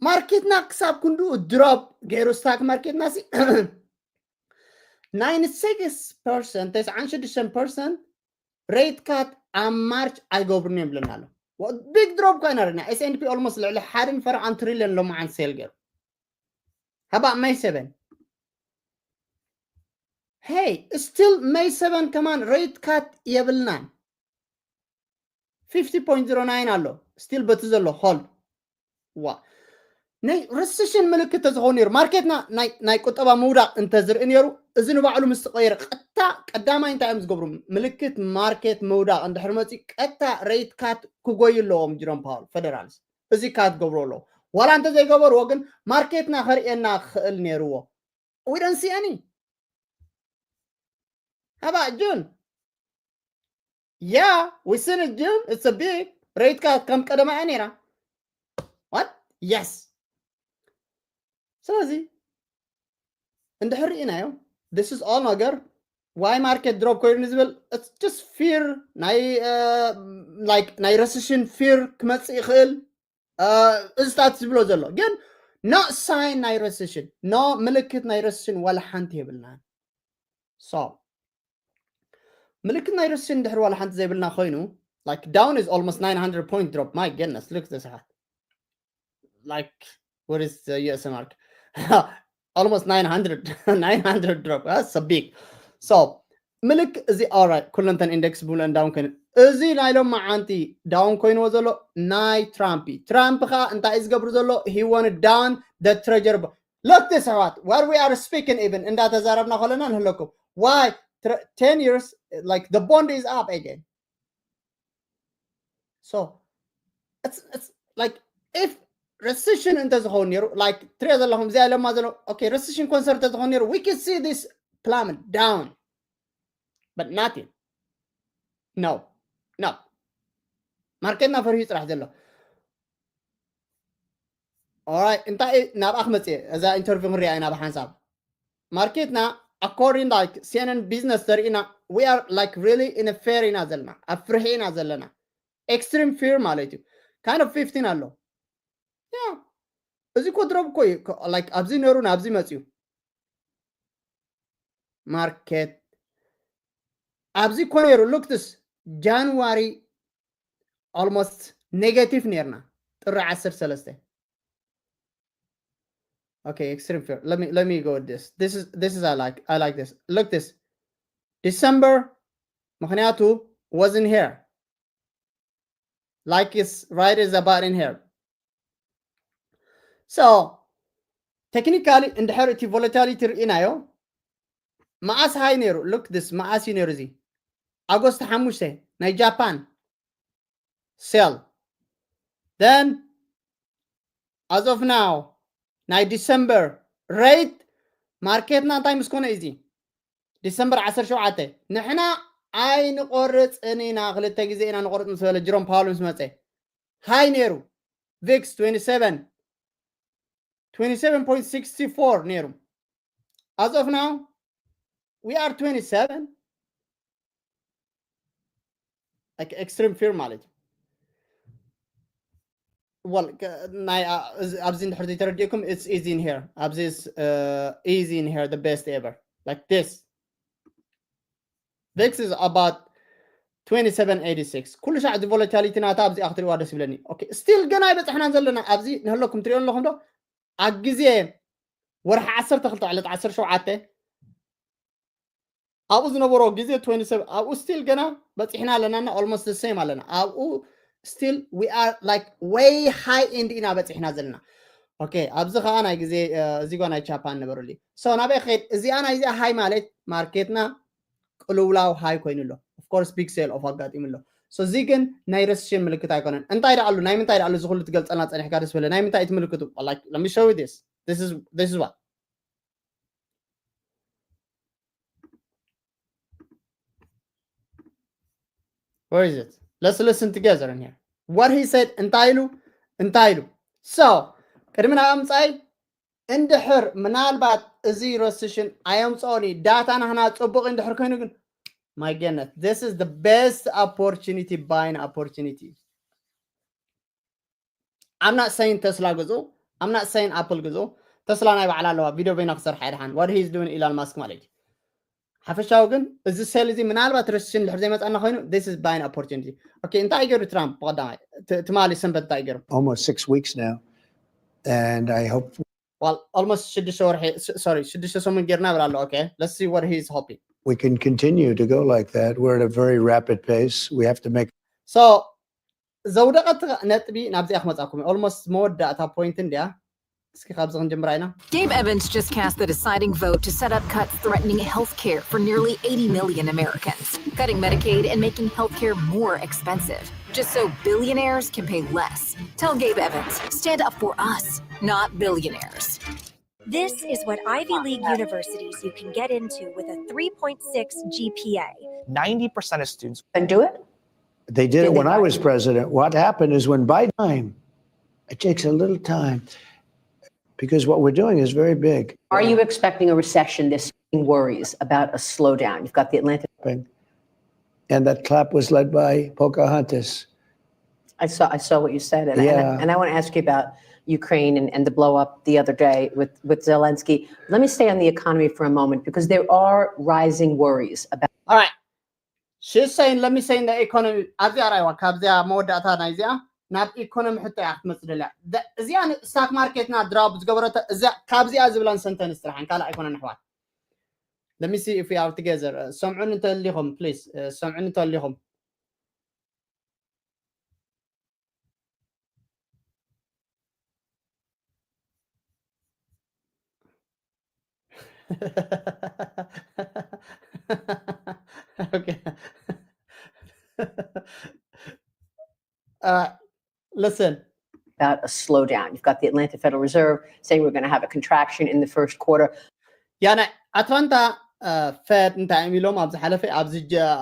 ማርኬትና ክሳብ ክንድኡ ድሮፕ ገይሩ ስታክ ማርኬትና ሲ ናይንቲ ሲክስ ፐርሰንት ተስዓን ሽዱሽተን ፐርሰንት ሬት ካት ኣብ ማርች ኣይገብሩን እዮም ብለና ኣሎ። ቢግ ድሮፕ ኮይና ርና S&P almost ልዕሊ ሓደን ፈረቓን ትሪልዮን ሎማዓን ሴል ገይሩ ሃባ ሜይ ሰቨን ሄይ ስቲል ሜይ ሰቨን ከማን ሬት ካት የብልናን። ፊፍቲ ፖይንት ዜሮ ናይን ኣሎ ስቲል በቲ ዘሎ ሆልድ ዋ ናይ ረሲሽን ምልክት ተዝኸውን ነይሩ ማርኬትና ናይ ቁጠባ ምውዳቕ እንተዝርኢ ነይሩ እዚ ንባዕሉ ምስ ተቐየረ ቀጥታ ቀዳማይ እንታይ እዮም ዝገብሩ ምልክት ማርኬት ምውዳቕ እንድሕር መፂ ቀጥታ ሬት ካት ክጎዩ ኣለዎም ጅሮም ፓወል ፈደራልስ እዚ ካት ገብሩ ኣለዎ ዋላ እንተዘይገበርዎ ግን ማርኬትና ከርእየና ክኽእል ነይርዎ we don't see any How about June? Yeah, we seen it June. It's a big rate cut ከም ቀደማ እያ ነይራ። What? Yes. ስለዚ እንድሕር ርኢናዮ this is all ነገር why market drop ኮይኑ ዝብል it's just fear ናይ like ናይ recession fear ክመጽእ ይኽእል እዚታት ዝብሎ ዘሎ ግን no sign ናይ recession no ምልክት ናይ recession ዋላ ሓንቲ የብልናን so ምልክት ናይ recession ድሕሪ ዋላ ሓንቲ ዘይብልና ኮይኑ like down is almost nine hundred point drop. My goodness, look this hat. Like, what is the U S mark? Almost nine hundred, nine hundred drop. That's a big. So ምልክ እዚ alright ኩለንተን index ብሙሉአን down ኮይኑ እዚ ናይ ሎማዓንቲ down ኮይንዎ ዘሎ ናይ ትራምፕ እዩ። ትራምፕ ከዓ እንታይ እዩ ዝገብሩ ዘሎ? He want down the treasury. Look this what what we are speaking even እንዳተዛረብና ከለና ንህለኩም why ten years like the bond is up again. So it's it's like if recession እንተዝኸውን ነይሩ like ትሪኦ ዘለኹም እዚኣ ለማ ዘሎ okay recession concern እንተዝኸውን ነይሩ we could see this plummet down, but nothing. No, no. ማርኬትና ፈሪሁ ጥራሕ ዘሎ። Alright, እንታይ ናብኣ ክመፅእ እዛ interview ክንሪኣ ኢና ብሓንሳብ። ማርኬትና according like C N N business ተርእና we are like really in a fear ኢና ዘለና፣ ኣብ ፍርሒ ኢና ዘለና። Extreme fear ማለት እዩ። Kind of fifteen ኣሎ። Yeah, እዚ እኮ drop እኮ እዩ። Like ኣብዚ ነሩ ናብዚ መፅዩ። ማርኬት ኣብዚ እኮ ነሩ። Look this, January almost negative ነርና ጥሪ ዓሰርተ ሰለስተ። Okay, extreme fear. Let me let me go with this. This is this is I like I like this. Look this. December ምኽንያቱ wasn't here. Like it's right is about in here. So technically እንድሕር እቲ volatility ርኢናዮ መዓስ high ነይሩ? Look this, መዓስ እዩ ነይሩ እዚ? ኣጎስት ሓሙሽተ ናይ ጃፓን sell. Then as of now ናይ December rate ማርኬትና እንታይ ምስ ኮነ እዚ? December ዓሰርተ ሸውዓተ ንሕና ኣይንቆርፅን ኢና፣ ክልተ ግዜ ኢና ንቆርፅ ምስ በለ ጅሮም ፓውል ምስ መፀ high ነይሩ። ቪክስ twenty seven twenty seven point six four ነይሩ። As of now we are twenty seven. Like extreme fear ማለት እዩ። Well, ከ- ናይ ኣ- እዚ- ኣብዚ እንድሕር ዘይተረዲእኩም it's easy in here። ኣብዚ is easy in here, the best ever, like this. This is about twenty seven eighty six። ኩሉ ሻዕ እዚ volatility ናታ ኣብዚኣ ክትሪእዋ ደስ ይብለኒ። Okay, still ገና ኣይበፅሕናን ዘለና። ኣብዚ ንህለኩም ትሪኦ ኣለኹም ዶ? ኣብ ግዜ ወርሒ ዓሰርተ ክልተ ዕለት ዓሰርተ ሸውዓተ ኣብኡ ዝነበሮ ግዜ twenty seven ኣብኡ still ገና በፂሕና ኣለና እና almost the same ኣለና። ኣብኡ still we are like way high end ኢና በፂሕና ዘለና። Okay, ኣብዚ ከዓ ናይ ግዜ እዚ ጓ ናይ ጃፓን ነበሩሉ። So ናበይ ክኸይድ? እዚኣ ናይ እዚኣ high ማለት ማርኬትና ቅልውላው high ኮይኑ ኣሎ። Of course big sell off ኣጋጢሙ ኣሎ። So እዚ ግን ናይ recession ምልክት ኣይኮነን። እንታይ ደኣሉ ናይ ምንታይ ደኣሉ እዚ ኩሉ ትገልፀልና ፀኒሕካ ደስ በለ ናይ ምንታይ እቲ ምልክቱ? Like let me show you this. This is this is what Where is it? Let's listen together in here. What he said እንታይ ኢሉ እንታይ ኢሉ? So ቅድሚ ናብ ኣምፃይ እንድሕር ምናልባት እዚ recession ኣየምፅኦን እዩ ዳታ ናህና ፅቡቅ እንድሕር ኮይኑ ግን my goodness, this is the best opportunity, buying opportunity. I'm not saying Tesla ግዙ, I'm not saying Apple ግዙ። ተስላ ናይ ባዕላ ኣለዋ ቪድዮ በይና ክሰርሓ ድሓን what he's doing Elon Musk ማለት እዩ። ሓፈሻዊ ግን እዚ sell እዚ ምናልባት recession ድሕር ዘይመፃና ኮይኑ this is buying opportunity። Okay, እንታይ ገይሩ ትራምፕ ብቀዳማይ ትማሊ ሰንበት እንታይ ገይሩ? Almost six weeks now, and I hope Well, almost ሽዱሽተ ወርሒ sorry ሽዱሽተ ሰሙን ጌርና ብላ ኣሎ። Okay, let's see what he's hoping. We can continue to go like that. We're at a very rapid pace. We have to make So ዘውደቐት ነጥቢ ናብዚኣ ክመፃኩም almost መወዳእታ point እንዲያ። እስኪ ካብዚ ክንጀምራ ኢና። Gabe Evans just cast the deciding vote to set up cuts threatening health care for nearly eighty million Americans, cutting Medicaid and making health care more expensive, just so billionaires can pay less. Tell Gabe Evans, stand up for us, not billionaires. This is what Ivy League universities you can get into with a three point six G P A. ninety percent of students and do it? They did it when I was president. What happened is when Biden time, it takes a little time because what we're doing is very big. Are you expecting a recession this year? Worries about a slowdown. You've got the Atlantic. And that clap was led by Pocahontas. I saw I saw what you said, and, yeah. and, and I want to ask you about Ukraine and, and the blow up the other day with with Zelensky. Let me stay on the economy for a moment because there are rising worries about. All right. She's saying, let me say, the economy ኣብዚኣ ራይዋ ካብዚኣ መወዳእታ ናይዚኣ ናብ ኢኮኖሚ ሕቶ እያ ክትመፅእ ደልያ። እዚኣ ስታክ ማርኬትና ድራፕ ዝገበረቶ እዚኣ ካብዚኣ ዝብላን ሰንተንስ ጥራሕ ካልእ ኣይኮነን ኣሕዋት። Let me see if we are together. ሰምዑን እንተሊኹም please ሰምዑን እንተሊኹም። Okay. Uh, listen. About a slowdown. You've got the Atlanta Federal Reserve saying we're going to have a contraction in the first quarter. ያና ኣትላንታ ፈድ እንታይ እዮም ኢሎም ኣብ ዝሓለፈ ኣብዚ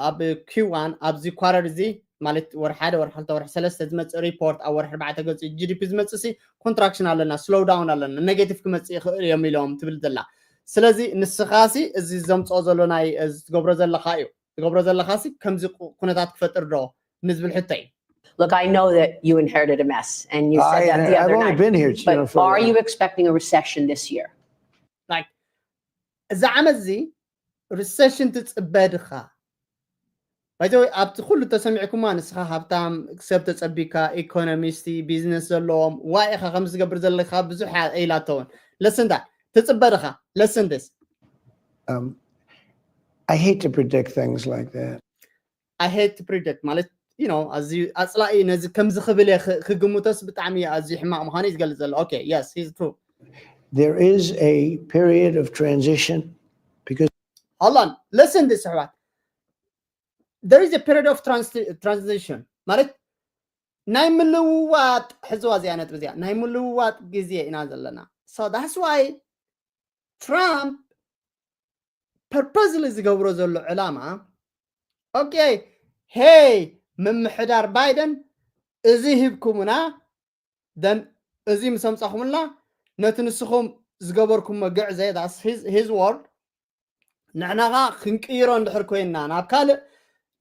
ኣብ ኪዋን ኣብዚ ኳረር እዚ ማለት ወር ሓደ ወር ክልተ ወር ሰለስተ ዝመፅእ ሪፖርት ኣብ ወር ኣርባዕተ ገፂ ጂዲፒ ዝመፅእ ሲ ኮንትራክሽን ኣለና ስሎው ዳውን ኣለና ኔጌቲቭ ክመፅእ ይኽእል እዮም ኢሎም ትብል ዘላ። ስለዚ ንስኻሲ እዚ ዘምፅኦ ዘሎ ናይ ትገብሮ ዘለካ እዩ ትገብሮ ዘለካ ሲ ከምዚ ኩነታት ክፈጥር ዶ ንዝብል ሕቶ እዩ። Look, I know that you inherited a mess, and you said that the other I've only night. Been here. But are you expecting a recession this year? Like, እዛ ዓመት እዚ ሪሰሽን ትፅበ ድኻ? ባይዘወይ ኣብቲ ኩሉ ተሰሚዕኩማ ንስኻ ሃብታም ሰብ ተፀቢካ ኢኮኖሚስቲ ቢዝነስ ዘለዎም ዋይ ኢኻ ከም ዝገብር ዘለካ ብዙሕ ኢላተውን ለስንታ ትፅበ ድኻ? Listen this. I hate to predict things like that. I hate to predict ማለት you know ኣዝዩ ኣፅላኢ ነዚ ከምዚ ክብል እየ ክግምቶስ ብጣዕሚ ኣዝዩ ሕማቕ ምዃኑ እዩ ዝገልፅ ዘሎ። Okay, yes, he's true. There is a period of transition because Hold on, listen this ኣሕዋት. There is a period of transition ማለት ናይ ምልውዋጥ ሕዝዋ እዚኣ ነጥቢ እዚኣ ናይ ምልውዋጥ ግዜ ኢና ዘለና። So that's why ትራምፕ ፐርፐዝሊ ዝገብሮ ዘሎ ዕላማ okay, ሄይ ምምሕዳር ባይደን እዚ ሂብኩምና then እዚ ምስ ኣምፃኹምልና ነቲ ንስኹም ዝገበርኩሞ ግዕዘ his word ንሕናኻ ክንቅይሮ እንድሕር ኮይና ናብ ካልእ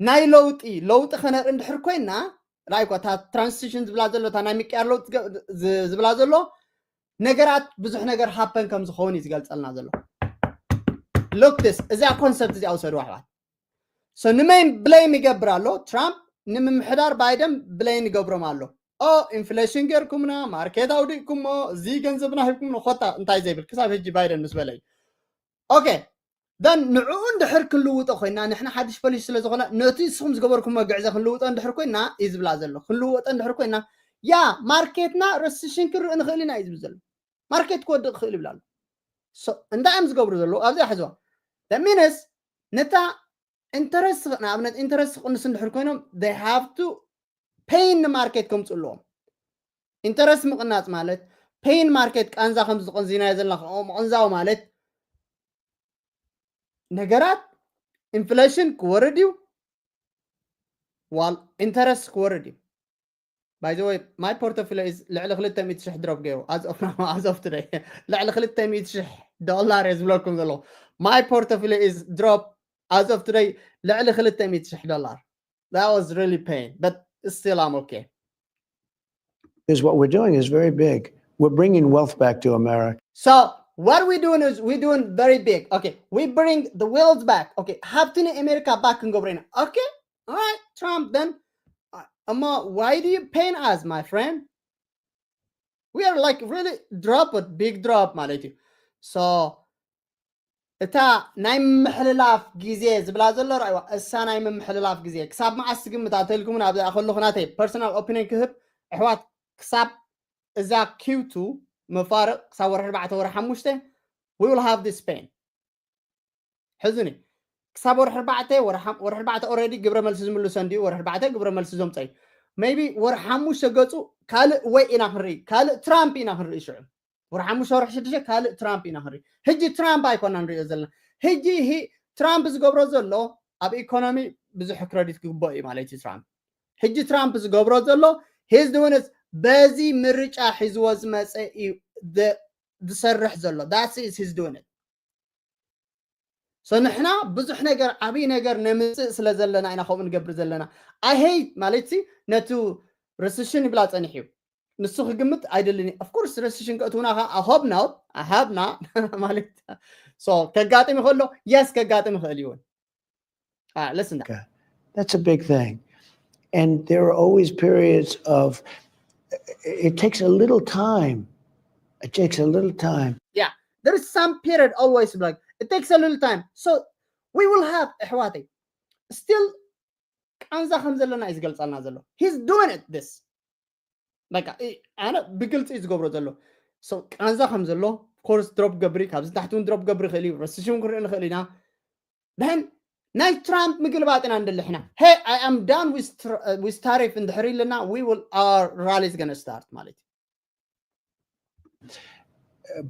ናይ ለውጢ ለውጢ ከነርኢ እንድሕር ኮይና ራይኳ እታ ትራንስሽን ዝብላ ዘሎ እታ ናይ ምቅያር ለውጢ ዝብላ ዘሎ ነገራት ብዙሕ ነገር ሃፐን ከም ዝኸውን እዩ ዝገልፀልና ዘሎ። Look this እዚኣ ኮንሰፕት እዚኣ ውሰድዋ ኣሕዋት። So ንመን ብሌም ይገብር ኣሎ? ትራምፕ ንምምሕዳር ባይደን ብሌም ይገብሮም ኣሎ። ኦ ኢንፍሌሽን ጌርኩምና ማርኬት ኣውዲቅኩሞ እዚ ገንዘብና ሂብኩምና ኮታ እንታይ ዘይብል ክሳብ ሕጂ ባይደን ምስ በለ እዩ። Okay then ንዕኡ እንድሕር ክንልውጦ ኮይና ንሕና ሓድሽ ፖሊሲ ስለ ዝኾነ ነቲ ንስኹም ዝገበርኩሞ ግዕዘ ክንልውጦ እንድሕር ኮይና እዩ ዝብላ ዘሎ። ክንልወጦ እንድሕር ኮይና ያ ማርኬትና ረስሽን ክንርኢ ንኽእል ኢና እዩ ዝብል ዘሎ። ማርኬት ክወድቕ ክኽእል ይብል ኣሎ። እንታይ እዮም ዝገብሩ ዘለዉ ኣብዚኣ ሕዝዋ ሚንስ ነታ ኢንተረስት ንኣብነት ኢንተረስት ክቕንስ እንድሕር ኮይኖም they have to pay ንማርኬት ከምፅኡ ኣለዎም። ኢንተረስት ምቕናፅ ማለት pay ንማርኬት ቃንዛ ከም ዝቐንዚናዮ ዘለና ከምኡ ምቕንዛው ማለት ነገራት ኢንፍሌሽን ክወርድ እዩ ዋል ኢንተረስት ክወርድ እዩ። By the way, my portfolio is ልዕሊ ክልተ ሚእቲ ሽሕ ድሮፕ ገይሩ as of now, as of today ልዕሊ ክልተ ሚእቲ ሽሕ ዶላር እየ ዝብለኩም ዘለኹ። My portfolio is drop as of today ልዕሊ ክልተ ሚእቲ ሽሕ ዶላር። That was really pain, but still I'm okay. Is what we're doing is very big. We're bringing wealth back to America. So what we doing is we doing very big. Okay, we bring the wealth back. Okay, ሃብቲ ንኣሜሪካ ባክ ክንገብሮ ኢና። Okay, all right, Trump then. Amma, why do you pain us, my friend? We are like really drop a big drop ማለት እዩ። So እታ ናይ ምምሕልላፍ ግዜ ዝብላ ዘሎ ራእዋ እሳ ናይ ምምሕልላፍ ግዜ ክሳብ መዓስ ትግምት ኣተልኩምን ኣብዚኣ ከለኹ ናተይ ፐርሰናል ኦፒኒን ክህብ ኣሕዋት ክሳብ እዛ ኪውቱ መፋርቕ ክሳብ ወርሒ ኣርባዕተ ወርሒ ሓሙሽተ we will have this pain። ሕዝኒ ክሳብ ወርሒ ኣርባዕተ ወርሒ ኣርባዕተ ኦረዲ ግብረ መልሲ ዝምልሶ እንዲዩ ወርሒ ኣርባዕተ ግብረ መልሲ ዘምፀ እዩ። Maybe ወርሒ ሓሙሽተ ገፁ ካልእ ወይ ኢና ክንርኢ ካልእ ትራምፕ ኢና ክንርኢ ሽዑ ወርሒ ሓሙሽተ ወርሒ ሽዱሽተ ካልእ ትራምፕ ኢና ክንርኢ። ሕጂ ትራምፕ ኣይኮና ንሪኦ ዘለና። ሕጂ ትራምፕ ዝገብሮ ዘሎ ኣብ ኢኮኖሚ ብዙሕ ክረዲት ክግበኦ እዩ ማለት እዩ ትራምፕ። ሕጂ ትራምፕ ዝገብሮ ዘሎ he's doing it በዚ ምርጫ ሒዝዎ ዝመፀ እዩ ዝሰርሕ ዘሎ that's is he's doing it። So ንሕና ብዙሕ ነገር ዓብይ ነገር ነምፅእ ስለ ዘለና ኢና ከምኡ ንገብር ዘለና። I hate ማለት ሲ ነቱ ረስሽን ይብላ ፀኒሕ እዩ ንሱ ክግምት ኣይደልን። Of course ረስሽን ከእትውና ከ I hope not I hope not ማለት so ከጋጥም ይኽእሎ yes ከጋጥም ይኽእል ይውን። Listen. That's a big thing. And there are always periods of, it takes a little time. It takes a little time. Yeah, there is some period always, like, it takes a little time. So we will have, ኣሕዋተይ, still ቃንዛ ከም ዘለና እዩ ዝገልጸልና ዘሎ። He's doing it, this. በቃ፣ እ-፣ ኣነ ብግልጺ እዩ ዝገብሮ ዘሎ። So ቃንዛ ከም ዘሎ፣ of course፣ ድሮፕ ገብሪ፣ ካብዚ ታሕቲ እውን ድሮፕ ገብሪ ይኽእል እዩ፣ ረሲሽን ክርኢ ንኽእል ኢና። Then ናይ ትራምፕ ምግልባጥ ኢና እንደልሕና። Hey, I am done with, with tariff እንድሕር ኢልና, we will, our rally is gonna start ማለት እዩ።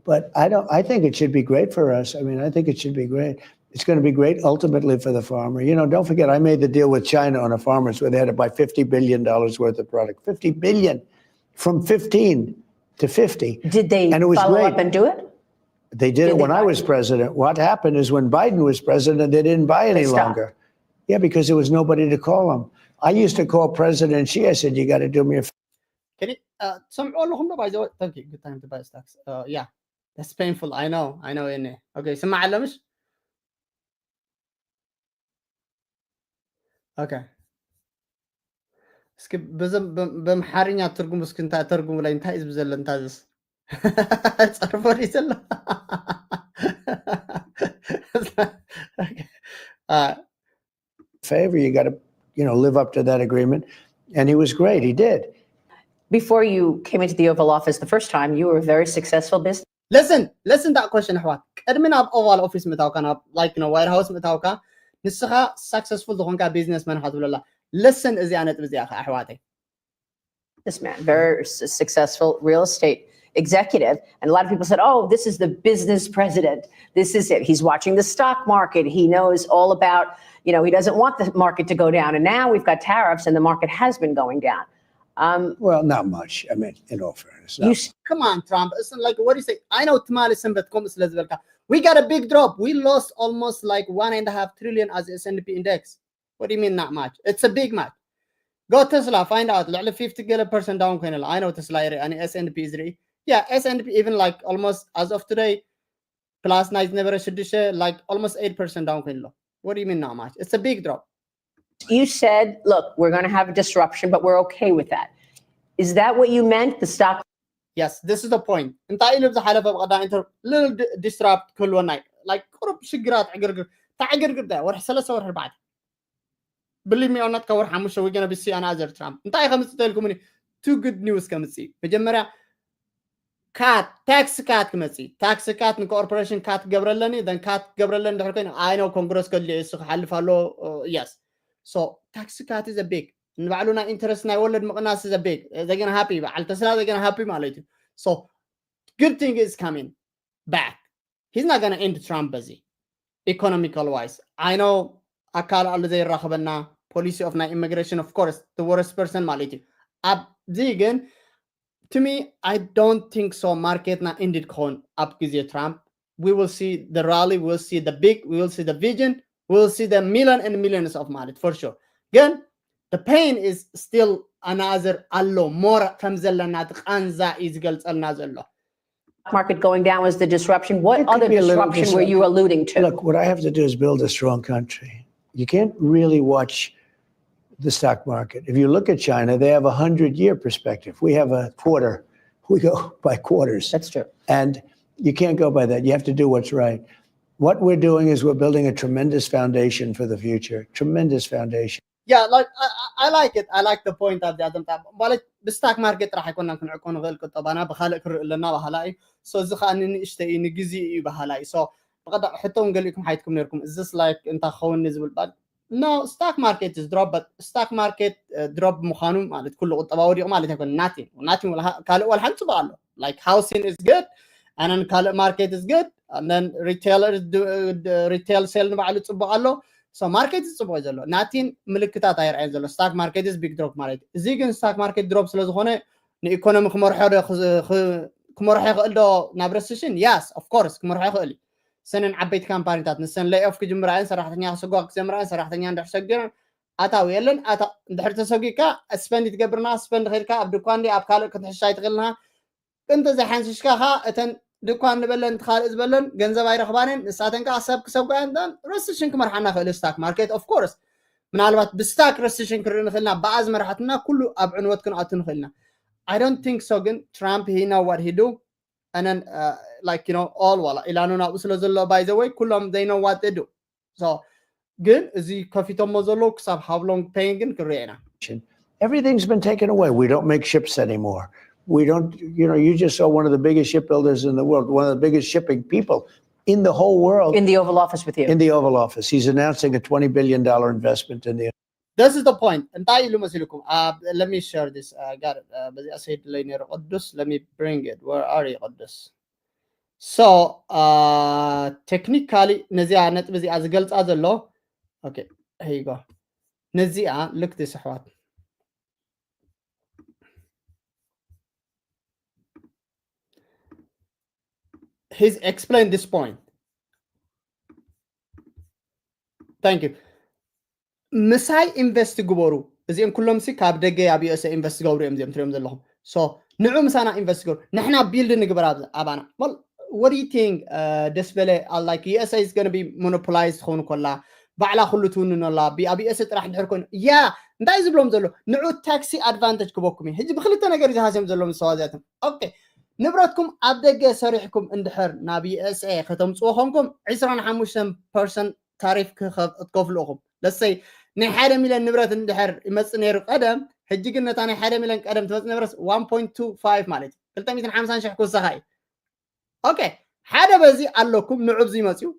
But I don't. I think it should be great for us. I mean, I think it should be great. It's going to be great ultimately for the farmer. You know, don't forget, I made the deal with China on a farmer's where they had to buy fifty billion dollars worth of product. Fifty billion from fifteen to fifty. Did they And it was follow great. Up and do it? They did Did it they when I buy was president. What happened is when Biden was president, they didn't buy any stopped. Longer. Yeah, because there was nobody to call them. I used to call President Xi. I said, "You got to do me a Can you, uh, some all of them by the way, thank you. Good time to buy stocks. Uh, yeah, that's painful. I know. I know. In, okay, ስማዕ ኣለምሽ? Okay. እስኪ በምሓርኛ ትርጉም እስኪ እንታይ ተርጉሙ ላይ እንታይ ህዝብ ዘለ እንታዝስ ጸርፎ ዘሎ favor. You got to, you know, live up to that agreement. And he was great. He did. Before you came into the Oval Office the first time, you were a very successful business. Listen, listen that question, ኣሕዋት። ቅድሚ ናብ ኦቫል ኦፊስ ምእታውካ፣ ናብ፣ like, you know, ዋይት ሃውስ ምእታውካ፣ ንስኻ successful ዝኾንካ ቢዝነስማን ኢኻ ትብለላ። Listen እዚኣ ነጥቢ እዚኣ ኸዓ፣ ኣሕዋተይ። This man, very s- successful real estate executive. And a lot of people said, "Oh, this is the business president. This is it. He's watching the stock market. He knows all about, you know, he doesn't want the market to go down." And now we've got tariffs and the market has been going down. Um, Well, not much. I mean, in all fairness, you not s- Come on, Trump. It's like, what do you say? I know ትማሊ ሰንበት ከምኡ ስለ ዝበልካ. We got a big drop. We lost almost like one and a half trillion as S and P index. What do you mean not much? It's a big much. Go Tesla, find out. ልዕሊ fifty ገለ percent down ኮይነ ኣሎ። I know Tesla ይርኢ፣ ኣነ S and P ዝርኢ። Yeah, S and P even like almost as of today, plus ናይ ዝነበረ ሽዱሽተ, like, almost eight percent down ኮይነ ኣሎ። What do you mean not much? It's a big drop. You said, "Look, we're going to have a disruption, but we're okay with that." Is that what you meant? The stock Yes, this is the point. እንታይ ኢሉ ብዝሓለፈ ብቐዳም ኢንተር little disrupt ክህልወና እዩ። Like ቁሩብ ሽግራት ዕግርግር፣ ታዕግርግር ዳ ወርሒ ሰለስተ ወርሒ ኣርባዕተ። Believe me or not፣ ካብ ወርሒ ሓሙሽተ we're gonna be see another Trump። እንታይ ከምፅእ ተልኩምኒ? Two good news ከምፅእ። መጀመርያ ካት፣ ታክስ ካት ክመፅእ። ታክስ ካት ንኮርፖሬሽን ካት ክገብረለኒ፣ then ካት ክገብረለኒ ድሕር ኮይኑ፣ I know ኮንግረስ ከድልዮ እሱ ክሓልፍ ኣሎ። Yes. So ታክስ ካት is a big፣ ንባዕሉ ናይ ኢንተረስት ናይ ወለድ ምቕናስ is a big። They gonna happy፣ በዓል ተስላ they gonna happy ማለት እዩ። So good thing is coming back. He's not gonna end Trump በዚ economical wise. I know ኣካል ኣሎ ዘይራኸበና፣ policy of ናይ immigration, of course, the worst person ማለት እዩ። ኣብዚ ግን to me, I don't think so ማርኬትና ended ክኸውን ኣብ ግዜ ትራምፕ። We will see the rally, we will see the big, we will see the vision, we will see the million and millions of ማለት for sure. ግን the pain is still another ኣሎ more ከም ዘለና እቲ ቃንዛ እዩ ዝገልጸልና ዘሎ። Market going down was the disruption. What It could other be a little disruption were you alluding to? Look, what I have to do is build a strong country. You can't really watch the stock market. If you look at China, they have a hundred year perspective. We have a quarter. We go by quarters. That's true. And you can't go by that. You have to do what's right. What we're doing is we're building a tremendous foundation for the future. Tremendous foundation. Yeah, like I, I- I like it. I like the point of the Adam Tab. ማለት ብስታክ ማርኬት ጥራሕ ኣይኮናን ክንዕቆ ንኽእል፣ ቁጠባና ብካልእ ክርኢ ኣለና ባህላ እዩ። So እዚ ከዓ ንንእሽተ እዩ፣ ንግዜ እዩ ባህላ እዩ። So ብቐዳ ሕቶ እውን ገሊእኩም ሓይትኩም ነርኩም፣ is this like እንታይ ክኸውን ዝብል ባል? No, stock market is drop, but stock market drop ምዃኑ ማለት ኩሉ ቁጠባ ወዲቑ ማለት ኣይኮነ። Nothing, nothing ካልእ ወላ ሓንቲ ፅቡቅ ኣሎ። Like housing is good, and then ካልእ market is good, and then retailer retail sale ንባዕሉ ፅቡቅ ኣሎ። So ማርኬት ፅቡቅ እዩ ዘሎ። ናቲን ምልክታት ኣይርኣየን ዘሎ። Stock market is big drop ማለት እዩ። እዚ ግን stock market drop ስለዝኾነ ንኢኮኖሚ ክመርሖ ዶ ክመርሖ ይኽእል ዶ ናብ recession? Yes, of course ክመርሖ ይኽእል እዩ። ሰነን ዓበይቲ ካምፓኒታት ንሰን lay off ክጅምራ እየን፣ ሰራሕተኛ ክሰጓ ክጀምራ እየን። ሰራሕተኛ እንድሕር ሰጊረን ኣታዊ የለን። ኣታ እንድሕር ተሰጊካ spend ትገብርና፣ spend ኸድካ ኣብ ድኳን ዲ ኣብ ካልእ ክትሕሻ ኣይትኽእልና። እንተ ዘይሓንሽሽካ ኸዓ እተን ድኳን ንበለን ካልእ ዝበለን ገንዘብ ኣይረኽባንን፣ ንሳተን ከዓ ሰብ ክሰጓ እየን። Recession ክመርሓና ክእል stock market of course። ምናልባት ብስታክ ረሲሽን ክንርኢ ንኽእልና ብኣዝ መራሕትና ኩሉ ኣብ ዕንወት ክንኣቱ ንኽእልና። I don't think so ግን ትራምፕ he know what he do and then uh, like you know all ዋላ ኢላኑ ናብኡ ስለ ዘሎ by the way ኩሎም they know what they do። So ግን እዚ ከፊቶሞ ዘለዉ ክሳብ how long paying ግን ክንሪኦ ኢና። Everything's been taken away. We don't make ships anymore. We don't, you know, you just saw one of the biggest shipbuilders in the world, one of the biggest shipping people in the whole world in the Oval Office with you. In the Oval Office. He's announcing a twenty billion dollar investment in the This is the point. እንታይ ኢሉ መሲልኩም? Uh, let me share this. Uh, got it. Uh, በዚኣ ሰይድ ለይ ነይሩ ቅዱስ. Let me bring it. Where are you ቅዱስ? So uh, technically ነዚኣ ነጥቢ እዚኣ ዝገልፃ ዘሎ okay, here you go. ነዚኣ ልክቲ ስሕዋት he's explained this point. Thank you. ምሳይ ኢንቨስት ግበሩ። እዚኦም ኩሎም ሲ ካብ ደገ ኣብ USA ኢንቨስት ገብሩ እዮም እዚኦም ትሪኦም ዘለኹም። So ንዑ ምሳና ኢንቨስት ግበሩ። ንሕና ቢልድ ንግበር ኣባና። What do you think? ደስ በለ like USA is going to be monopolized ትኸውን ኮላ ባዕላ ኩሉ ትውንኖላ ኣብ USA ጥራሕ ድሕር ኮይኑ ያ እንታይ ዝብሎም ዘሎ ንዑ ታክሲ ኣድቫንቴጅ ክበኩም እዩ። ሕጂ ብክልተ ነገር ዝሃስዮም ዘለዎም ሰዋዚያትም okay ንብረትኩም ኣብ ደገ ሰሪሕኩም እንድሕር ናብ USA ከተምፅዎ ኮንኩም ዕስራን ሓሙሽተን ፐርሰንት ታሪፍ ክትከፍሉ ኢኹም። ለሰይ ናይ ሓደ ሚልዮን ንብረት እንድሕር ይመፅእ ነይሩ ቀደም፣ ሕጂ ግን ነታ ናይ ሓደ ሚልዮን ቀደም ትመፅእ ነበረስ one point two five ማለት እዩ ክልተ ሚእትን ሓምሳን ሽሕ ክውሰኻ እዩ። ኦኬ ሓደ በዚ ኣለኩም ንዑ ኣብዚ መፅኡ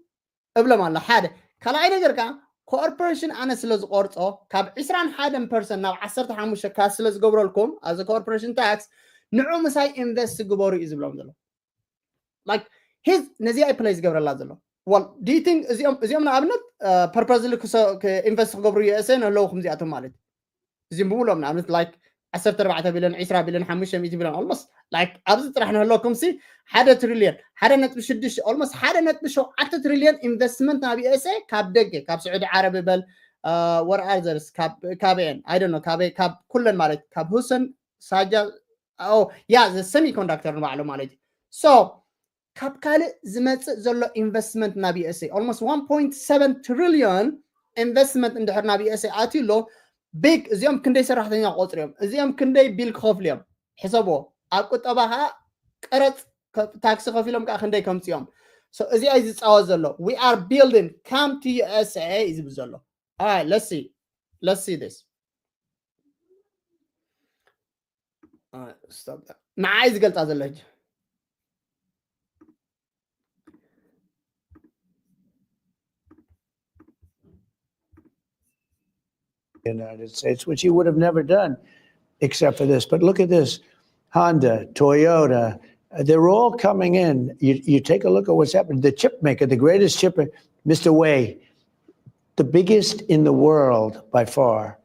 እብሎም ኣሎ ሓደ ካልኣይ ነገር ከዓ ኮርፖሬሽን ኣነ ስለ ዝቆርፆ ካብ ዕስራን ሓደን ፐርሰንት ናብ ዓሰርተ ሓሙሽተ ካስ ስለ ዝገብረልኩም ኣብዚ ኮርፖሬሽን ታክስ ንዑ ምሳይ ኢንቨስት ግበሩ እዩ ዝብሎም ዘሎ like his ነዚኣ ፕለይ ዝገብረላ ዘሎ well do you think እዚኦም እዚኦም ንኣብነት ፐርፐዝሊ ኢንቨስት ክገብሩ USA ንህለውኩም እዚኣቶም ማለት እዩ እዚኦም ብምሎም ንኣብነት like ዓሰርተ ኣርባዕተ ቢልዮን ዕስራ ቢልዮን ሓሙሽተ ሚእቲ ቢልዮን almost like ኣብዚ ጥራሕ ንህለኩም ሲ ሓደ ትሪልዮን ሓደ ነጥቢ ሽዱሽተ almost ሓደ ነጥቢ ሸውዓተ ትሪልዮን ኢንቨስትመንት ናብ USA ካብ ደገ ካብ ስዑዲ ዓረብ በል what others ካበየን I don't know ካብ ኩለን ማለት ካብ ሁሰን ሳጃ ያ semiconductor ንባዕሉ ማለት እዩ so ካብ ካልእ ዝመፅእ ዘሎ ኢንቨስትመንት ናብ USA almost one point seven trillion ኢንቨስትመንት እንድሕር ናብ USA ኣትዩ ኣሎ big እዚኦም ክንደይ ሰራሕተኛ ቆፅሪ እዮም እዚኦም ክንደይ ቢል ክኸፍሉ እዮም ሕሰብዎ ኣብ ቁጠባ ከዓ ቀረፅ ታክሲ ከፊሎም ከዓ ክንደይ ከምፅኦም እዚኣ እዩ ዝፃወት ዘሎ we are building come to USA እዩ ዝብል ዘሎ let's see let's see this ንዓይ ዝገልፃ ዘሎ ሕጂ United States, which he would have never done except for this. But look at this Honda, Toyota, they're all coming in. You, you take a look at what's happened. The chip maker, the greatest chip, Mister Wei, the biggest in the world by far,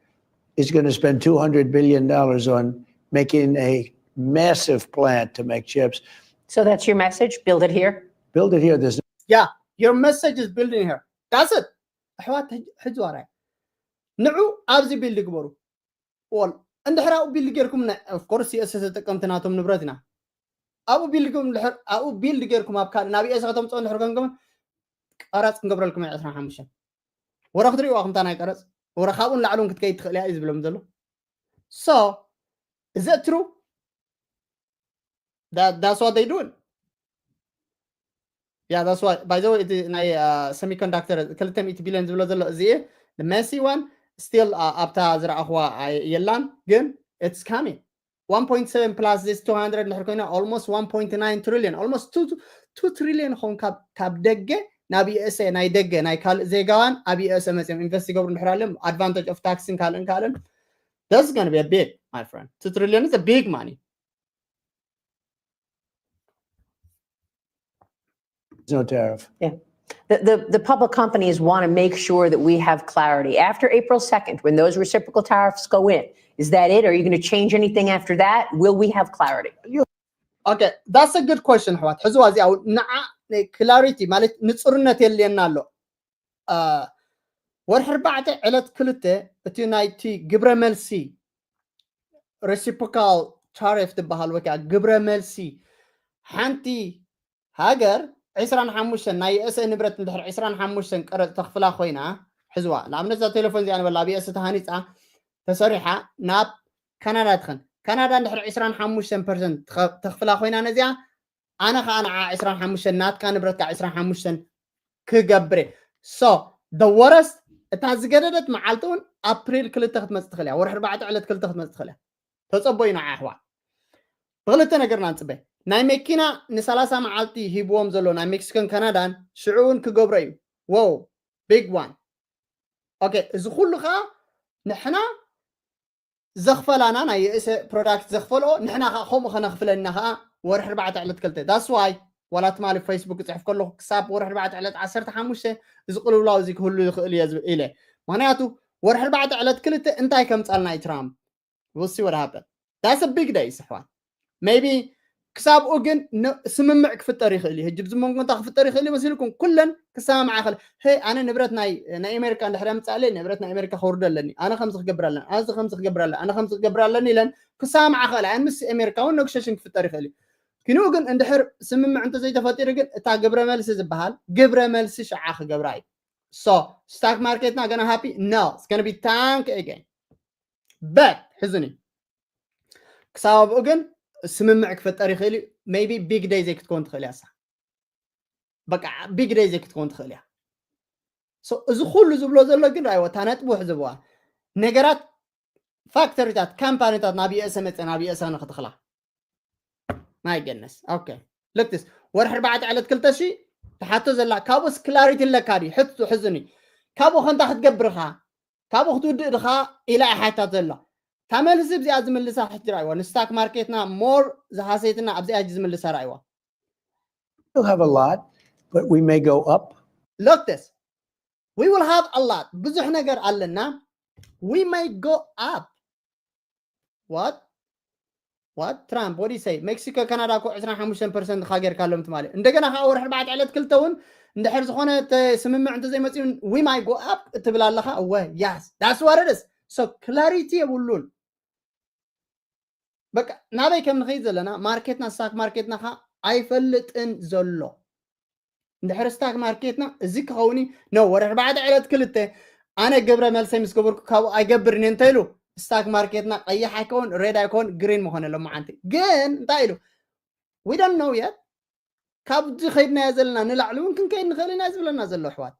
is going to spend two hundred billion dollars on making a massive plant to make chips. So that's your message? Build it here? Build it here. There's yeah, your message is building here. That's it. ኣሕዋት ሕጂ ዋራይ ንዑ ኣብዚ ቢልድ ግበሩ ል እንድሕር ኣብኡ ቢልድ ጌርኩም of course US ተጠቀምቲ ናቶም ንብረት ኢና ኣብኡ ቢልድ ኣብኡ ቢልድ ጌርኩም ኣብ ካልእ ናብ US ከተምፅኦ እንድሕር ኮንኩም ቀረፅ ክንገብረልኩም ዕስራን ሓሙሽተን ወረ ክትሪእዋ ከምታ ናይ ቀረፅ ወረ ካብኡ ንላዕሊ እውን ክትከይድ ትኽእል እያ እዩ ዝብሎም ዘሎ so is it true that, that's what they doing yeah that's why by the way እቲ ናይ semiconductor ክልተ ሚእቲ ቢልዮን ዝብሎ ዘሎ እዚ messy one still ኣብታ ዝረኣኽዋ የላን ግን it's coming one point seven plus this two hundred እንድሕር ኮይና almost one point nine trillion almost two trillion ኾን ካብ ደገ ናብ USA ናይ ደገ ናይ ካልእ ዜጋዋን ኣብ USA መፅኦም ኢንቨስት ይገብሩ እንድሕር ኣለዮም advantage of taxን ካልእን ካልእን that's gonna be a big my friend two trillion is a big money no tariff. Yeah. The, the, the public companies want to make sure that we have clarity. After April second, when those reciprocal tariffs go in, is that it? Are you going to change anything after that? Will we have clarity? Okay, that's a good question, ኣሕዋት ሕዝዋ እዚኣ ንዓ clarity ማለት ንፅርነት የድልየና ኣሎ ወርሒ ኣርባዕተ ዕለት ክልተ እቲ ናይቲ ግብረ መልሲ reciprocal tariff ትበሃል ወይ ከዓ ግብረ መልሲ ሓንቲ ሃገር ዕስራን ሓሙሽተን ናይ USA ንብረት እንድሕር ዕስራን ሓሙሽተን ቀረፅ ተኽፍላ ኮይና ሕዝዋ። ንኣብነት እዛ ቴሌፎን እዚኣ ንበላ ኣብ ዩኤስ ተሃኒፃ ተሰሪሓ ናብ ካናዳ ትኸን። ካናዳ እንድሕር ዕስራን ሓሙሽተን ፐርሰንት ተኽፍላ ኮይና ነዚኣ ኣነ ከዓ ንዓ ዕስራን ሓሙሽተን ናትካ ንብረትካ ዕስራን ሓሙሽተን ክገብር እየ። So the worst እታ ዝገደደት መዓልቲ እውን ኣፕሪል ክልተ ክትመፅእ ትኽእል እያ። ወርሒ ኣርባዕተ ዕለት ክልተ ክትመፅእ ትኽእል እያ። ተፀበዩ ንዓ ኣሕዋት። ብክልተ ነገርና ንፅበ። ናይ መኪና ንሰላሳ መዓልቲ ሂብዎም ዘሎ ናይ ሜክሲኮን ካናዳን ሽዑ እውን ክገብሮ እዩ። Wow, big one። Okay፣ እዚ ኩሉ ከዓ ንሕና ዘኽፈላና ናይ ዩኤስኤ ፕሮዳክት ዘኽፈልኦ ንሕና ከዓ ከምኡ ከነኽፍለና ከዓ ወርሒ ኣርባዕተ ዕለት ክልተ። That's why ዋላ ትማሊ ፌስቡክ ክፅሕፍ ከለኹ ክሳብ ወርሒ ኣርባዕተ ዕለት ዓሰርተ ሓሙሽተ እዚ ቅልውላው እዚ ክህሉ ይኽእል እየ ዝብል ኢለ። ምክንያቱ ወርሒ ኣርባዕተ ዕለት ክልተ እንታይ ከምፃልና እዩ ትራምፕ? We'll see what happen. That's a big day ኣሕዋት። Maybe ክሳብኡ ግን ስምምዕ ክፍጠር ይኽእል እዩ። ሕጂ ብዚ መንጎ እንታይ ክፍጠር ይኽእል እዩ መሲልኩም? ኩለን ክሰማምዓ ይኽእል። ሄ ኣነ ንብረት ናይ ናይ ኣሜሪካ እንድሕር ኣምፃእለይ ንብረት ናይ ኣሜሪካ ከውርዶ ኣለኒ፣ ኣነ ከምዚ ክገብር ኣለኒ፣ ኣዚ ከምዚ ክገብር ኣለኒ፣ ኣነ ከምዚ ክገብር ኣለኒ ኢለን ክሰማምዓ ይኽእላ እየን። ምስ ኣሜሪካ እውን ኔጎሽሽን ክፍጠር ይኽእል እዩ። ክንኡ ግን እንድሕር ስምምዕ እንተዘይተፈጢሩ ግን እታ ግብረ መልሲ ዝበሃል ግብረ መልሲ ሽዓ ክገብራ እዩ። So stock marketና gonna happy? No, it's gonna be tank again. But ሕዝኒ ክሳብ ኣብኡ ግን ስምምዕ ክፈጠር ይኽእል እዩ። Maybe big day ዘይክትከውን ትኽእል እያ እሳ። በቃ big day ዘይክትከውን ትኽእል እያ። So እዚ ኩሉ ዝብሎ ዘሎ ግን ራይዎ እታ ነጥቡ ሕዝብዋ። ነገራት ፋክተሪታት ካምፓኒታት ናብ ዩኤስኤ መፀ ናብ ዩኤስኤ ንክትኽላ ናይ ገነስ okay። ልክትስ ወርሒ ኣርባዕተ ዕለት ክልተ ሺ ትሓቶ ዘላ ካብኡስ ክላሪቲ ኣለካ ድዩ? ሕዝኒ ካብኡ ከንታ ክትገብርኻ ካብኡ ክትውድእ ድኻ ኢላ እያ ሓታት ዘላ። እታ መልሲ እዚኣ ዝምልሳ ሕጂ ራእይዋ። ንስታክ ማርኬትና ሞር ዝሃሰይትና ኣብዚኣ ሕጂ ዝምልሳ ራእይዋ። We'll have a lot, but we may go up. Look this. We will have a lot. ብዙሕ ነገር ኣለና። We may go up. What? What? ትራምፕ what do you say? ሜክሲኮ ካናዳ እኮ ዕስራን ሓሙሽተን ፐርሰንት ካ ጌርካሎም ትማሊ። እንደገና ከዓ ወርሒ ኣርባዕተ ዕለት ክልተ እውን እንድሕር ዝኾነ ስምምዕ እንተዘይመፅኡ we might go up እትብል ኣለኻ። እወ yes, that's what it is። So clarity የብሉን። በቃ ናበይ ከም ንኸይድ ዘለና ማርኬትና ስታክ ማርኬትና ካ ኣይፈልጥን ዘሎ። እንድሕር ስታክ ማርኬትና እዚ ክኸውን ኖ ወርሒ ኣርባዕተ ዕለት ክልተ ኣነ ግብረ መልሰይ ምስ ገበርኩ ካብኡ ኣይገብርን እየ እንተኢሉ ስታክ ማርኬትና ቀይሕ ኣይከውን ሬድ ኣይከውን ግሪን መኾነ ሎማዓንቲ። ግን እንታይ ኢሉ we don't know yet። ካብዚ ከይድናዮ ዘለና ንላዕሊ እውን ክንከይድ ንኽእል ኢና ዝብለና ዘሎ ኣሕዋት።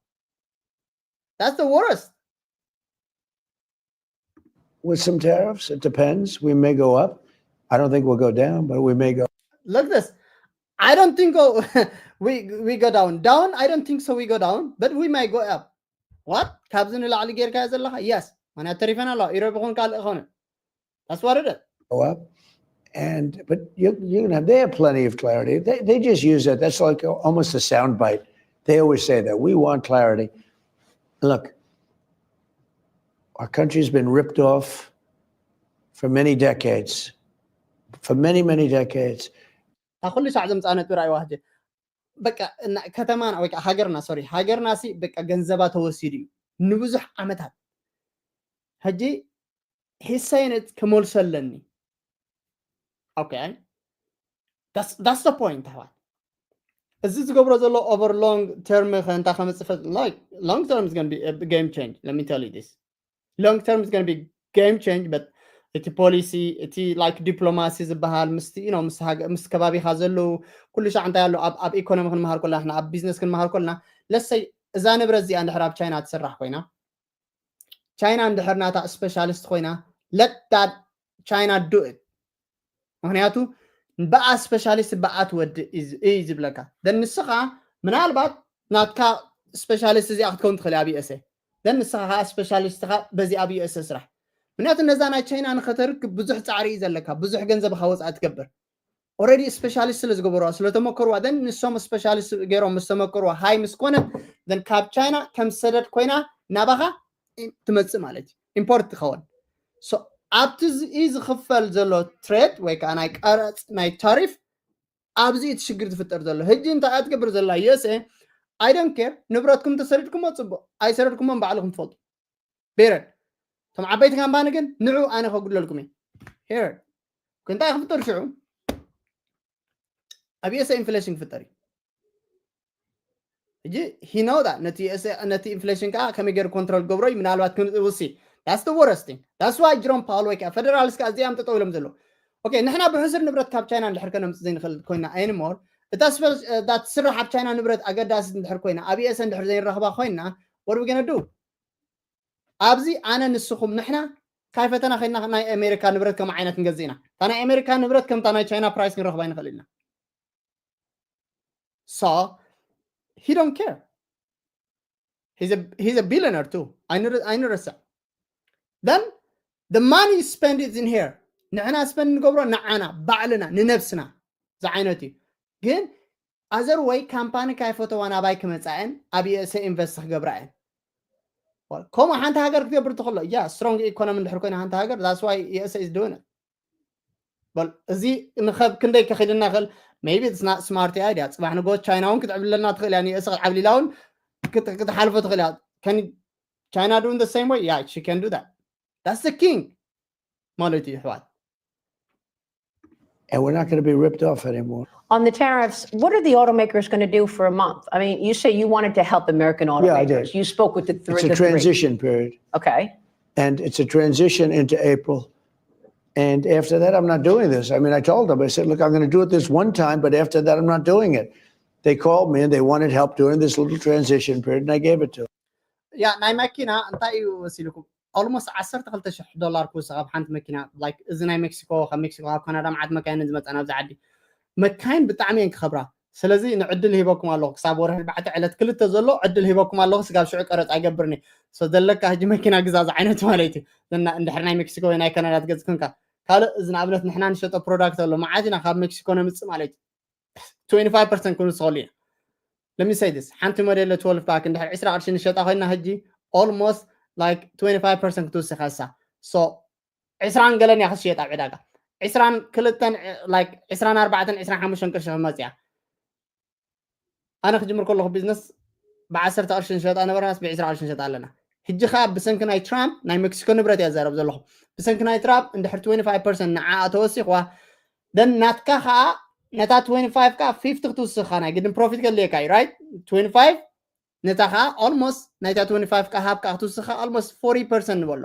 That's the worst. With some tariffs, it depends. We may go up. I don't think we'll go down, but we may go. Look this. I don't think go, we we go down. Down, I don't think so we go down, but we might go up. What? ካብዚ ንላዕሊ ጌርካ ዘለኻ? Yes. ምክንያቱ ተሪፈና ኣለዋ። ኢሮብ ይኹን ካልእ ይኾነ። That's what it is. Go up. And but you you can have they have plenty of clarity. They they just use it. That's like almost a sound bite. They always say that we want clarity. Look, our country's been ripped off for many decades. For many, many decades. እታ ኩሉ ሳዕ ዘምፃ ነጥቢ ራእይዋ ሕጂ በቃ ከተማና ወይ ከዓ ሃገርና ሶሪ ሃገርና ሲ በቃ ገንዘባ ተወሲዱ እዩ ንብዙሕ ዓመታት። ሕጂ ሂሳይነት ክመልሶ ኣለኒ። Okay, that's the point ኣሕዋት። እዚ ዝገብሮ ዘሎ over long term ከ እንታይ ከምፅእ ፈ- like long term is gonna be a game change, let me tell you this. Long term is gonna be game change, but እቲ ፖሊሲ እቲ like ዲፕሎማሲ ዝበሃል ምስቲ you know ምስ ሃገ- ምስ ከባቢኻ ዘለዉ ኩሉ ሻዕ እንታይ ኣሎ ኣብ ኣብ ኢኮኖሚ ክንመሃር ከለና ንሕና ኣብ ቢዝነስ ክንመሃር ከለና ለሰይ እዛ ንብረት እዚኣ እንድሕር ኣብ ቻይና ትስራሕ ኮይና ቻይና እንድሕር ናታ ስፔሻሊስት ኮይና let that China do it። ምክንያቱ ብኣ ስፔሻሊስት ብኣ ትወድእ እዩ ዝብለካ። ደን ንስኻ ምናልባት ናትካ ስፔሻሊስት እዚኣ ክትከውን ትኽእል ኣብ ዩኤስኤ። ደን ንስኻ ከዓ ስፔሻሊስትኻ በዚ ኣብ ዩኤስኤ ስራሕ። ምክንያቱ ነዛ ናይ ቻይና ንኸተርክብ ብዙሕ ፃዕሪ እዩ ዘለካ፣ ብዙሕ ገንዘብ ካ ወፃኢ ትገብር። ኦረዲ ስፔሻሊስት ስለ ዝገበርዋ ስለ ተመከርዋ ደን ንሶም ስፔሻሊስት ገይሮም ምስ ተመከርዋ ሃይ ምስ ኮነት ደን ካብ ቻይና ከም ሰደድ ኮይና ናባኻ ትመፅእ ማለት እዩ። ኢምፖርት ትኸውን። ኣብቲ ዝኽፈል ዘሎ ትሬድ ወይ ከዓ ናይ ቀረፅ ናይ ታሪፍ ኣብዚ እቲ ሽግር ዝፍጠር ዘሎ ሕጂ እንታይ እያ ትገብር ዘላ ዩኤስኤ? I don't care። ንብረትኩም ተሰሪድኩሞ ፅቡቅ ኣይሰረድኩሞም ባዕልኩም ትፈልጡ። ቤረድ እቶም ዓበይቲ ካምፓኒ ግን ንዑ ኣነ ከጉድለልኩም እየ። ሄረድ እንታይ ክፍጠር ሽዑ ኣብ ዩኤስኤ ኢንፍሌሽን ክፍጠር እዩ። ሕጂ ሂኖ ነቲ ኢንፍሌሽን ከዓ ከመይ ገይሩ ኮንትሮል ገብሮ እዩ ምናልባት ክንውሲ that's the worst thing that's why ጅሮም ፓወል ወይ ከዓ ፌደራልስ ከዓ እዚኣም ጠጠው ኢሎም ዘሎ okay ንሕና ብሕሱር ንብረት ካብ ቻይና እንድሕር ከነምፅእ ዘይንኽእል ኮይና anymore እታ ትስራሕ ኣብ ቻይና ንብረት ኣገዳሲት እንድሕር ኮይና ኣብ ዩኤስ እንድሕር ዘይንረኽባ ኮይና what we gonna do ኣብዚ ኣነ ንስኹም ንሕና ካይፈተና ከይና ናይ ኣሜሪካ ንብረት ከም ዓይነት ንገዝእ ኢና እታ ናይ ኣሜሪካ ንብረት ከምታ ናይ ቻይና ፕራይስ ክንረኽባ ይንኽእል ኢና so he don't care he's a, he's a billionaire too ኣይንረስዕ then the money spend is in here ንሕና ስፐንድ ንገብሮ ንዓና ባዕልና ንነብስና ዝዓይነት እዩ ግን ኣዘር ወይ ካምፓኒ ካይፈተዋ ናባይ ክመፃእን ኣብ ዩኤስኤ ኢንቨስት ክገብራ እየን ከምኡ ሓንቲ ሃገር ክትገብር ትኽእሎ እያ ስትሮንግ ኢኮኖሚ እንድሕር ኮይና ሓንቲ ሃገር that's why USA is doing it በል እዚ ንኸብ ክንደይ ከኺልና ይኽእል maybe it's not smart idea ፅባሕ ንጎ ቻይና እውን ክትዕብለና ትኽእል እያ ንዩኤስ ክትዓብሊላ እውን ክትሓልፎ ትኽእል እያ can China doing the same way yeah she can do that that's the king ማለት እዩ ኣሕዋት And we're not going to be ripped off anymore. On the tariffs, what are the automakers going to do for a month? I mean, you say you wanted to help American automakers. Yeah, I did. You spoke with the three. It's a the three. Transition period. Okay. And it's a transition into April. And after that, I'm not doing this. I mean, I told them, I said, look, I'm going to do it this one time, but after that, I'm not doing it. They called me and they wanted help during this little transition period, and I gave it to them. ያ ናይ መኪና እንታይ እዩ መሲልኩም almost ዓሰርተ ክልተ ሽሕ ዶላር ክውስኽ ኣብ ሓንቲ መኪና like እዚ ናይ ሜክሲኮ ካብ ሜክሲኮ ካብ ካናዳ መዓት መካይን ዝመፃ ናብዚ ዓዲ መካይን ብጣዕሚ እየን ክኸብራ ስለዚ ንዕድል ሂበኩም ኣለኹ ክሳብ ወርሒ ኣርባዕተ ዕለት ክልተ ዘሎ ዕድል ሂበኩም ኣለኹ ስጋብ ሽዑ ቀረፅ ኣይገብርኒ so ዘለካ ሕጂ መኪና ግዛ ዝዓይነት ማለት እዩ እና እንድሕር ናይ ሜክሲኮ ወይ ናይ ካናዳ ትገዝ ክንካ ካልእ እዚ ንኣብነት ንሕና ንሸጦ ፕሮዳክት ኣሎ መዓት ኢና ካብ ሜክሲኮ ነምፅእ ማለት እዩ twenty-five percent ክንውስኸሉ ኢና let me say this ሓንቲ ሞዴል twelve pack እንድሕር ዕስራ ቅርሺ ንሸጣ ኮይና ሕጂ almost like twenty-five percent ክትውስኸ እሳ so ዕስራን ገለን እያ ክትሽየጥ ኣብ ዕዳጋ ዕስራን ክልተን like ዕስራን ኣርባዕተን ዕስራን ሓሙሽተን ቅርሺ ክመፅያ ኣነ ክጅምር ከለኹ ቢዝነስ ብዓሰርተ ቅርሺ ንሸጣ ነበረናስ ብዕስራ ቅርሺ ንሸጣ ኣለና ሕጂ ከዓ ብሰንኪ ናይ ትራምፕ ናይ ሜክሲኮ ንብረት እያ ዘረብ ዘለኹ ብሰንኪ ናይ ትራምፕ እንድሕር twenty-five percent ንዓኣ ተወሲኽዋ then ናትካ ከዓ ነታ twenty-five ከዓ fifty ክትውስኻ ናይ ግድን ፕሮፊት ከድልየካ እዩ right twenty-five ነታ ከዓ almost ናይታ twenty-five ከዓ ሃብ ከዓ ክትውስኻ almost forty percent ንበሎ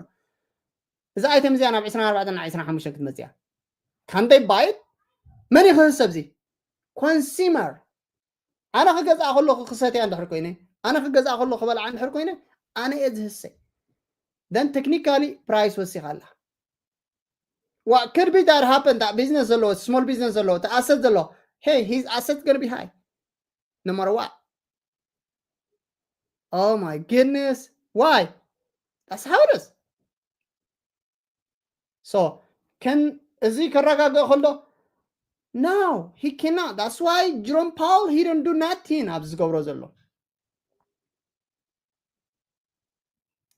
እዛ ኣይተም እዚኣ ናብ ዕስራን ኣርባዕተን ናብ ዕስራን ሓሙሽተን ክትመፅያ can they buy it መን እዩ ክህሰብ እዚ consumer ኣነ ክገዝኣ ከለኹ ክሰትያ እንድሕር ኮይነ ኣነ ክገዝኣ ከለኹ ክበልዓ እንድሕር ኮይነ ኣነ እየ ዝህሰይ then technically price ወሲኻ ኣላ what could be that happen that business ዘለዎ small business ዘለዎ እቲ asset ዘለዎ hey his asset gonna be high no matter what oh my goodness why that's how it is so can እዚ ከረጋግእ ከሎ no he cannot that's why Jerome Powell he don't do nothing ኣብዚ ዝገብሮ ዘሎ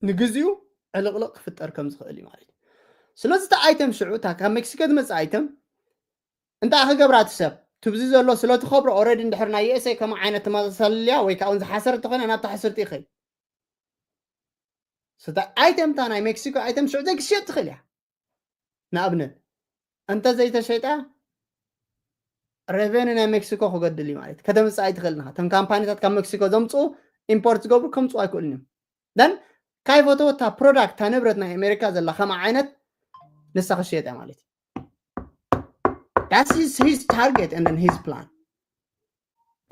ንግዚኡ ዕልቕልቕ ክፍጠር ከም ዝኽእል እዩ ማለት እዩ ስለዚ እቲ ኣይተም ሽዑ እታ ካብ ሜክሲኮ ዝመፅእ ኣይተም እንታይ ክገብራ እቲ ሰብ ትብዚ ዘሎ ስለትኸብሮ ኦረዲ እንድሕር ናይ USA ከም ዓይነት ተመሳሰልያ ወይ ከዓ ዝሓሰር እንተኾይና ናብታ ሓስርቲ ይኸይ ስታ ኣይተምታ ናይ ሜክሲኮ ኣይተም ሽዑ ዘይክሽየጥ ትኽእል እያ ንኣብነት እንተ ዘይተሸይጣ ሬቨኒ ናይ ሜክሲኮ ክገድል እዩ ማለት ከተምፅእ ኣይትኽእልን ኢኻ እተን ካምፓኒታት ካብ ሜክሲኮ ዘምፅኡ ኢምፖርት ዝገብሩ ከምፅኡ ኣይክእሉን እዮም ደን ካይፈተወታ ፕሮዳክት ታ ንብረት ናይ ኣሜሪካ ዘላ ከምኣ ዓይነት ንሳ ክሽየጥ እያ ማለት እዩ that's his, his target and then his plan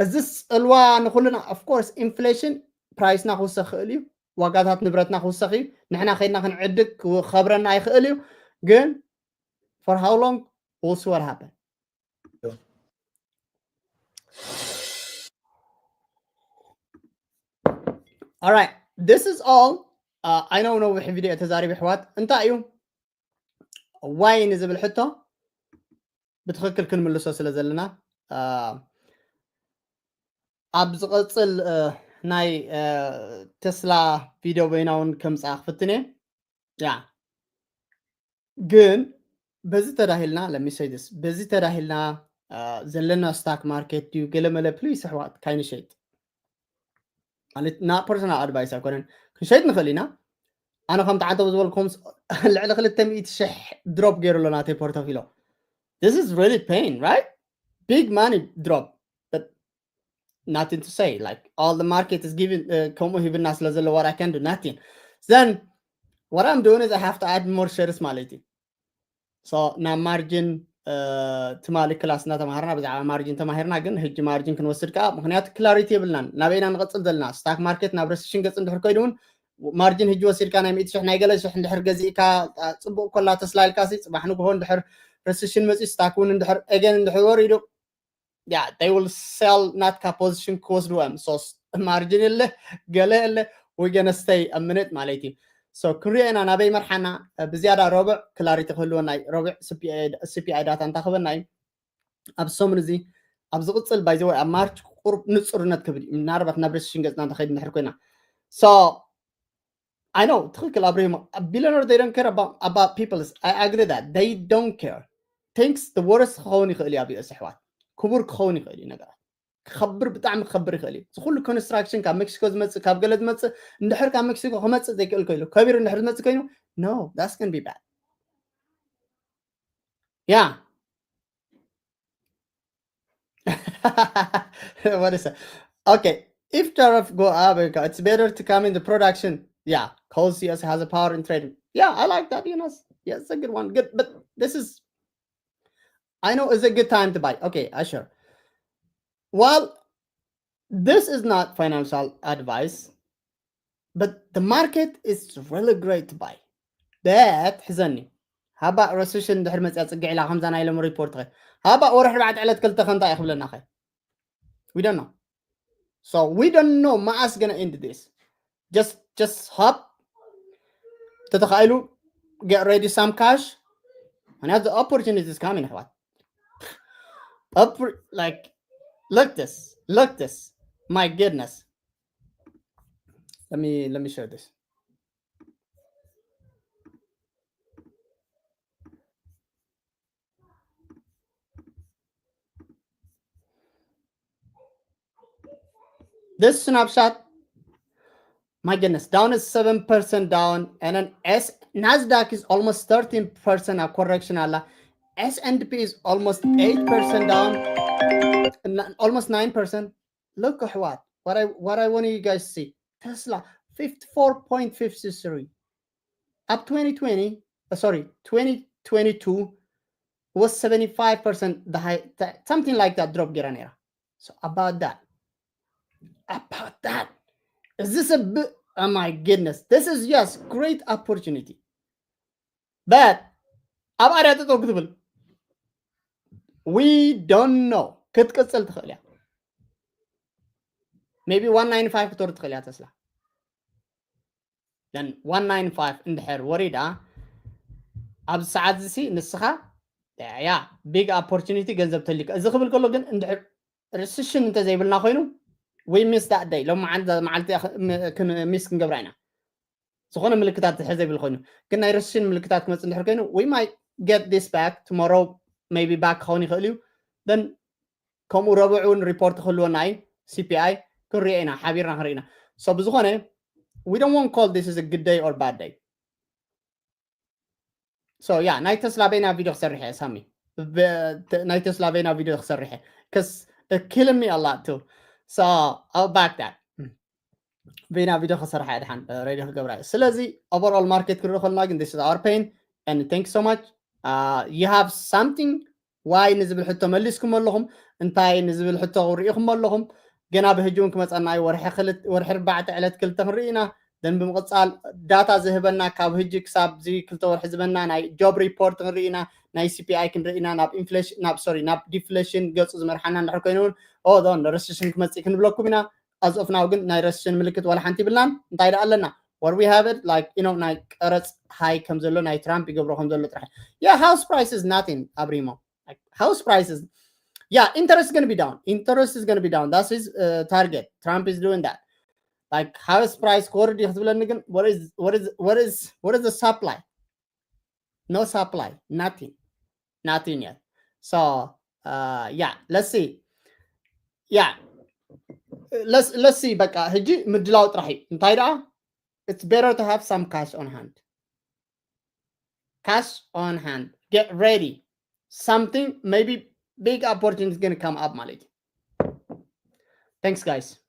እዚ ፅልዋ ንኩልና of course inflation ፕራይስና ክውሰኽ ክእል እዩ ዋጋታት ንብረትና ክውሰኽ እዩ ንሕና ከይድና ክንዕድግ ክኸብረና ይኽእል እዩ ግን for how long we'll see what happen All right, this is all. Uh, I know ነዊሕ ቪድዮ ተዛሪብ ኣሕዋት እንታይ እዩ ዋይ ንዝብል ሕቶ ብትኽክል ክንምልሶ ስለ ዘለና ኣብ ዝቐፅል ናይ ቴስላ ቪድዮ በይና እውን ከምፅኣ ክፍትን እየ ያ ግን በዚ ተዳሂልና let me say this በዚ ተዳሂልና ዘለና ስታክ ማርኬት ድዩ ገለመለ ፕሊስ ኣሕዋት ካይንሸይጥ ማለት ና ፐርሰናል ኣድቫይስ ኣይኮነን ክንሸይጥ ንኽእል ኢና ኣነ ከምቲ ዓንተው ዝበልኩም ልዕሊ ክልተ ሚእቲ ሽሕ ድሮፕ ገይሩ ኣሎ ናተይ ፖርቶፊሎ this is really pain right big money drop but nothing to say. Like, all the market is giving, uh, ከምኡ ሂብና ስለ ዘሎ, what I can do, nothing. Then what I'm doing is I have to add more shares ማለት እዩ። So ናብ ማርጅን ትማሊ ክላስ እናተማሃርና ብዛዕባ ማርጅን ተማሂርና፣ ግን ሕጂ ማርጅን ክንወስድ ከዓ፣ ምክንያቱ ክላሪቲ የብልናን ናበይና ንቐፅል ዘለና። ስታክ ማርኬት ናብ ረሲሽን ገፅ እንድሕር ኮይዱ እውን ማርጅን ሕጂ ወሲድካ ናይ ሚእቲ ሽሕ ናይ ገለ ሽሕ እንድሕር ገዚእካ፣ አ፣ ፅቡቅ ኮላ ተስላ ኢልካ ሲ፣ ፅባሕ ንግሆ እንድሕር ረሲሽን መፂኡ፣ ስታክ እውን እንድሕር ኤገን እንድሕር ወሪዱ፣ yeah, they will sell ናትካ ፖዚሽን ክወስድዎ እዮም። So ማርጅን የለ፣ ገለ የለ፣ we gonna stay a minute ማለት እዩ። So ክንሪኦ ኢና ናበይ መርሓና። እ፣ ብዝያዳ ረቡዕ ክላሪቲ ክህልወና እዩ። ረቡዕ ሲፒኣይ ዳታ እንታኽበና እዩ ኣብ ሰሙን እዚ። ኣብ ዝቕፅል ባይዘወይ ኣብ ማርች ቁሩብ ንፁርነት ክብል እዩ፣ ምናልባት ናብ ረሲሽን ገፅና እንተኸይድ እንድሕር ኮይና። So I know ትኽክል ኣብሪሂሞ። Billionaire, they don't care about, about people. I agree that they don't care. Things the worst ክኸውን ይኽእል እዩ ኣብ ዩኤስ ኣሕዋት፣ ክቡር ክኸውን ይኽእል እዩ ነገራት፣ ክኸብር፣ ብጣዕሚ ክኸብር ይኽእል እዩ። እዚ ኩሉ ኮንስትራክሽን ካብ ሜክሲኮ ዝመፅእ፣ ካብ ገለ ዝመፅእ፣ እንድሕር ካብ ሜክሲኮ ክመፅእ ዘይክእል ኮይኑ፣ ከቢሩ እንድሕር ዝመፅእ ኮይኑ፣ no, that's gonna be bad. Yeah. What is that? Okay. If tariff go up, it's better to come in the production. Yeah, because U S has a power in trading. Yeah, I like that, you know. Yeah, it's a good one. Good, but this is, I know it's a good time to buy. Okay, I sure. Well, this is not financial advice, but the market is really great to buy. But ሕዘኒ፣ ሃባ ረሲሽን ድሕር መፅያ ፅግዕ ኢላ ከምዛ ናይ ሎም ሪፖርት ኸ፣ ሃባ ወርሒ ኣርባዕተ ዕለት ክልተ ከንታ እዩ ክብለና ኸ? We don't know. So we don't know መዓስ gonna end this. Just, just hop. ተተኻኢሉ get ready some cash. And as the opportunity is coming, what? Oppor-, like, look this, look this. My goodness. Let me, let me share this. This snapshot, my goodness, down is seven percent down, and then S Nasdaq is almost thirteen percent a correction. Ala S and P is almost eight percent down, and almost nine percent. Look at what, what I, what I want you guys to see. Tesla, fifty-four point fifty-three. Up twenty twenty, uh, sorry, twenty twenty-two was seventy-five percent the high, th-, something like that drop ገይራ ነይራ። So about that, about that, is this a bi-, oh my goodness, this is, yes, great opportunity. But ኣብ ኣርያ ጠጠው ክትብል፣ we don't know፣ ክትቅፅል ትኽእል እያ። Maybe one ninety-five ክትወርድ ትኽእል እያ ተስላ። Then one ninety-five እንድሕር ወሪዳ፣ ኣብዚ ሰዓት እዚ ንስኻ፣ ያ፣ big opportunity ገንዘብ ተልዩካ። እዚ ክብል ከሎ ግን እንድሕር ረሲሽን እንተዘይብልና ኮይኑ፣ we miss that day። ሎም መዓልቲ፣ መዓልቲ እያ ክ-፣ ም-፣ ክን-፣ ሚስ ክንገብራ ኢና። ዝኾነ ምልክታት ዝሕዘ ይብል ኮይኑ፣ ግን ናይ ረሲሽን ምልክታት ክመፅእ እንድሕር ኮይኑ፣ we might get this back tomorrow, maybe back ክኸውን ይኽእል እዩ። Then ከምኡ ረቡዕ እውን ሪፖርት ክህልወና እዩ፣ C P I ክንሪኦ ኢና፣ ሓቢርና ክንርኢ ኢና። So ብዝኾነ፣ we don't want call this is a good day or bad day. So yeah, ናይ ተስላ በይና ቪድዮ ክሰርሕ እየ ሳሚ። ብ-፣ ተ-፣ ናይ ተስላ በይና ቪድዮ ክሰርሕ እየ። Cause it killing me a lot too. So I'll back that. በይና ቪድዮ ክሰርሕ እየ ድሓን፣ እ፣ ሬድዮ ክገብራ እየ። ስለዚ overall ማርኬት ክንርኢ ከለና ግን this is our pain and thank you so much. Uh, you have something why ንዝብል ሕቶ መሊስኩም ኣለኹም? እንታይ ንዝብል ሕቶ ርኢኹም ኣለኹም? ገና ብህጂ እውን ክመፀና እዩ። ወርሒ ክልተ፣ ወርሒ ኣርባዕተ ዕለት ክልተ ክንርኢ ኢና። Then ብምቕፃል ዳታ ዝህበና ካብ ህጂ ክሳብ እዚ ክልተ ወርሒ ዝህበና ናይ ጆብ ሪፖርት ክንርኢ ኢና፣ ናይ C P I ክንርኢ ኢና፣ ናብ ኢንፍሌሽን፣ ናብ፣ ሶሪ፣ ናብ ዲፍሌሽን ገፁ ዝመርሓና እንድሕር ኮይኑ እውን፣ ኦ፣ ዶ፣ ረሲሽን ክመፅእ ክንብለኩም ኢና። As of now ግን ናይ ረሲሽን ምልክት ዋላ ሓንቲ ይብልናን። እንታይ ደኣ ኣለና? What we have it, like, you know፣ ናይ ቀረፅ ሃይ ከም ዘሎ፣ ናይ ትራምፕ ይገብሮ ከም ዘሎ ጥራሕ። Yeah, house price is nothing ኣብሪሞ። Like, house prices, yeah, interest is gonna be down. Interest is gonna be down. That's his, uh, target. Trump is doing that. Like, house price ክወርድ እዩ ክትብለኒ ግን፣ what is, what is, what is, what is the supply? No supply. Nothing. Nothing yet. So, uh, yeah, let's see. Yeah. Let's, let's see. በቃ ሕጂ ምድላው ጥራሕ እዩ። እንታይ ደኣ? It's better to have some cash on hand. Cash on hand. Get ready. Something, maybe big opportunity is gonna come up ማለት እዩ። Thanks, guys.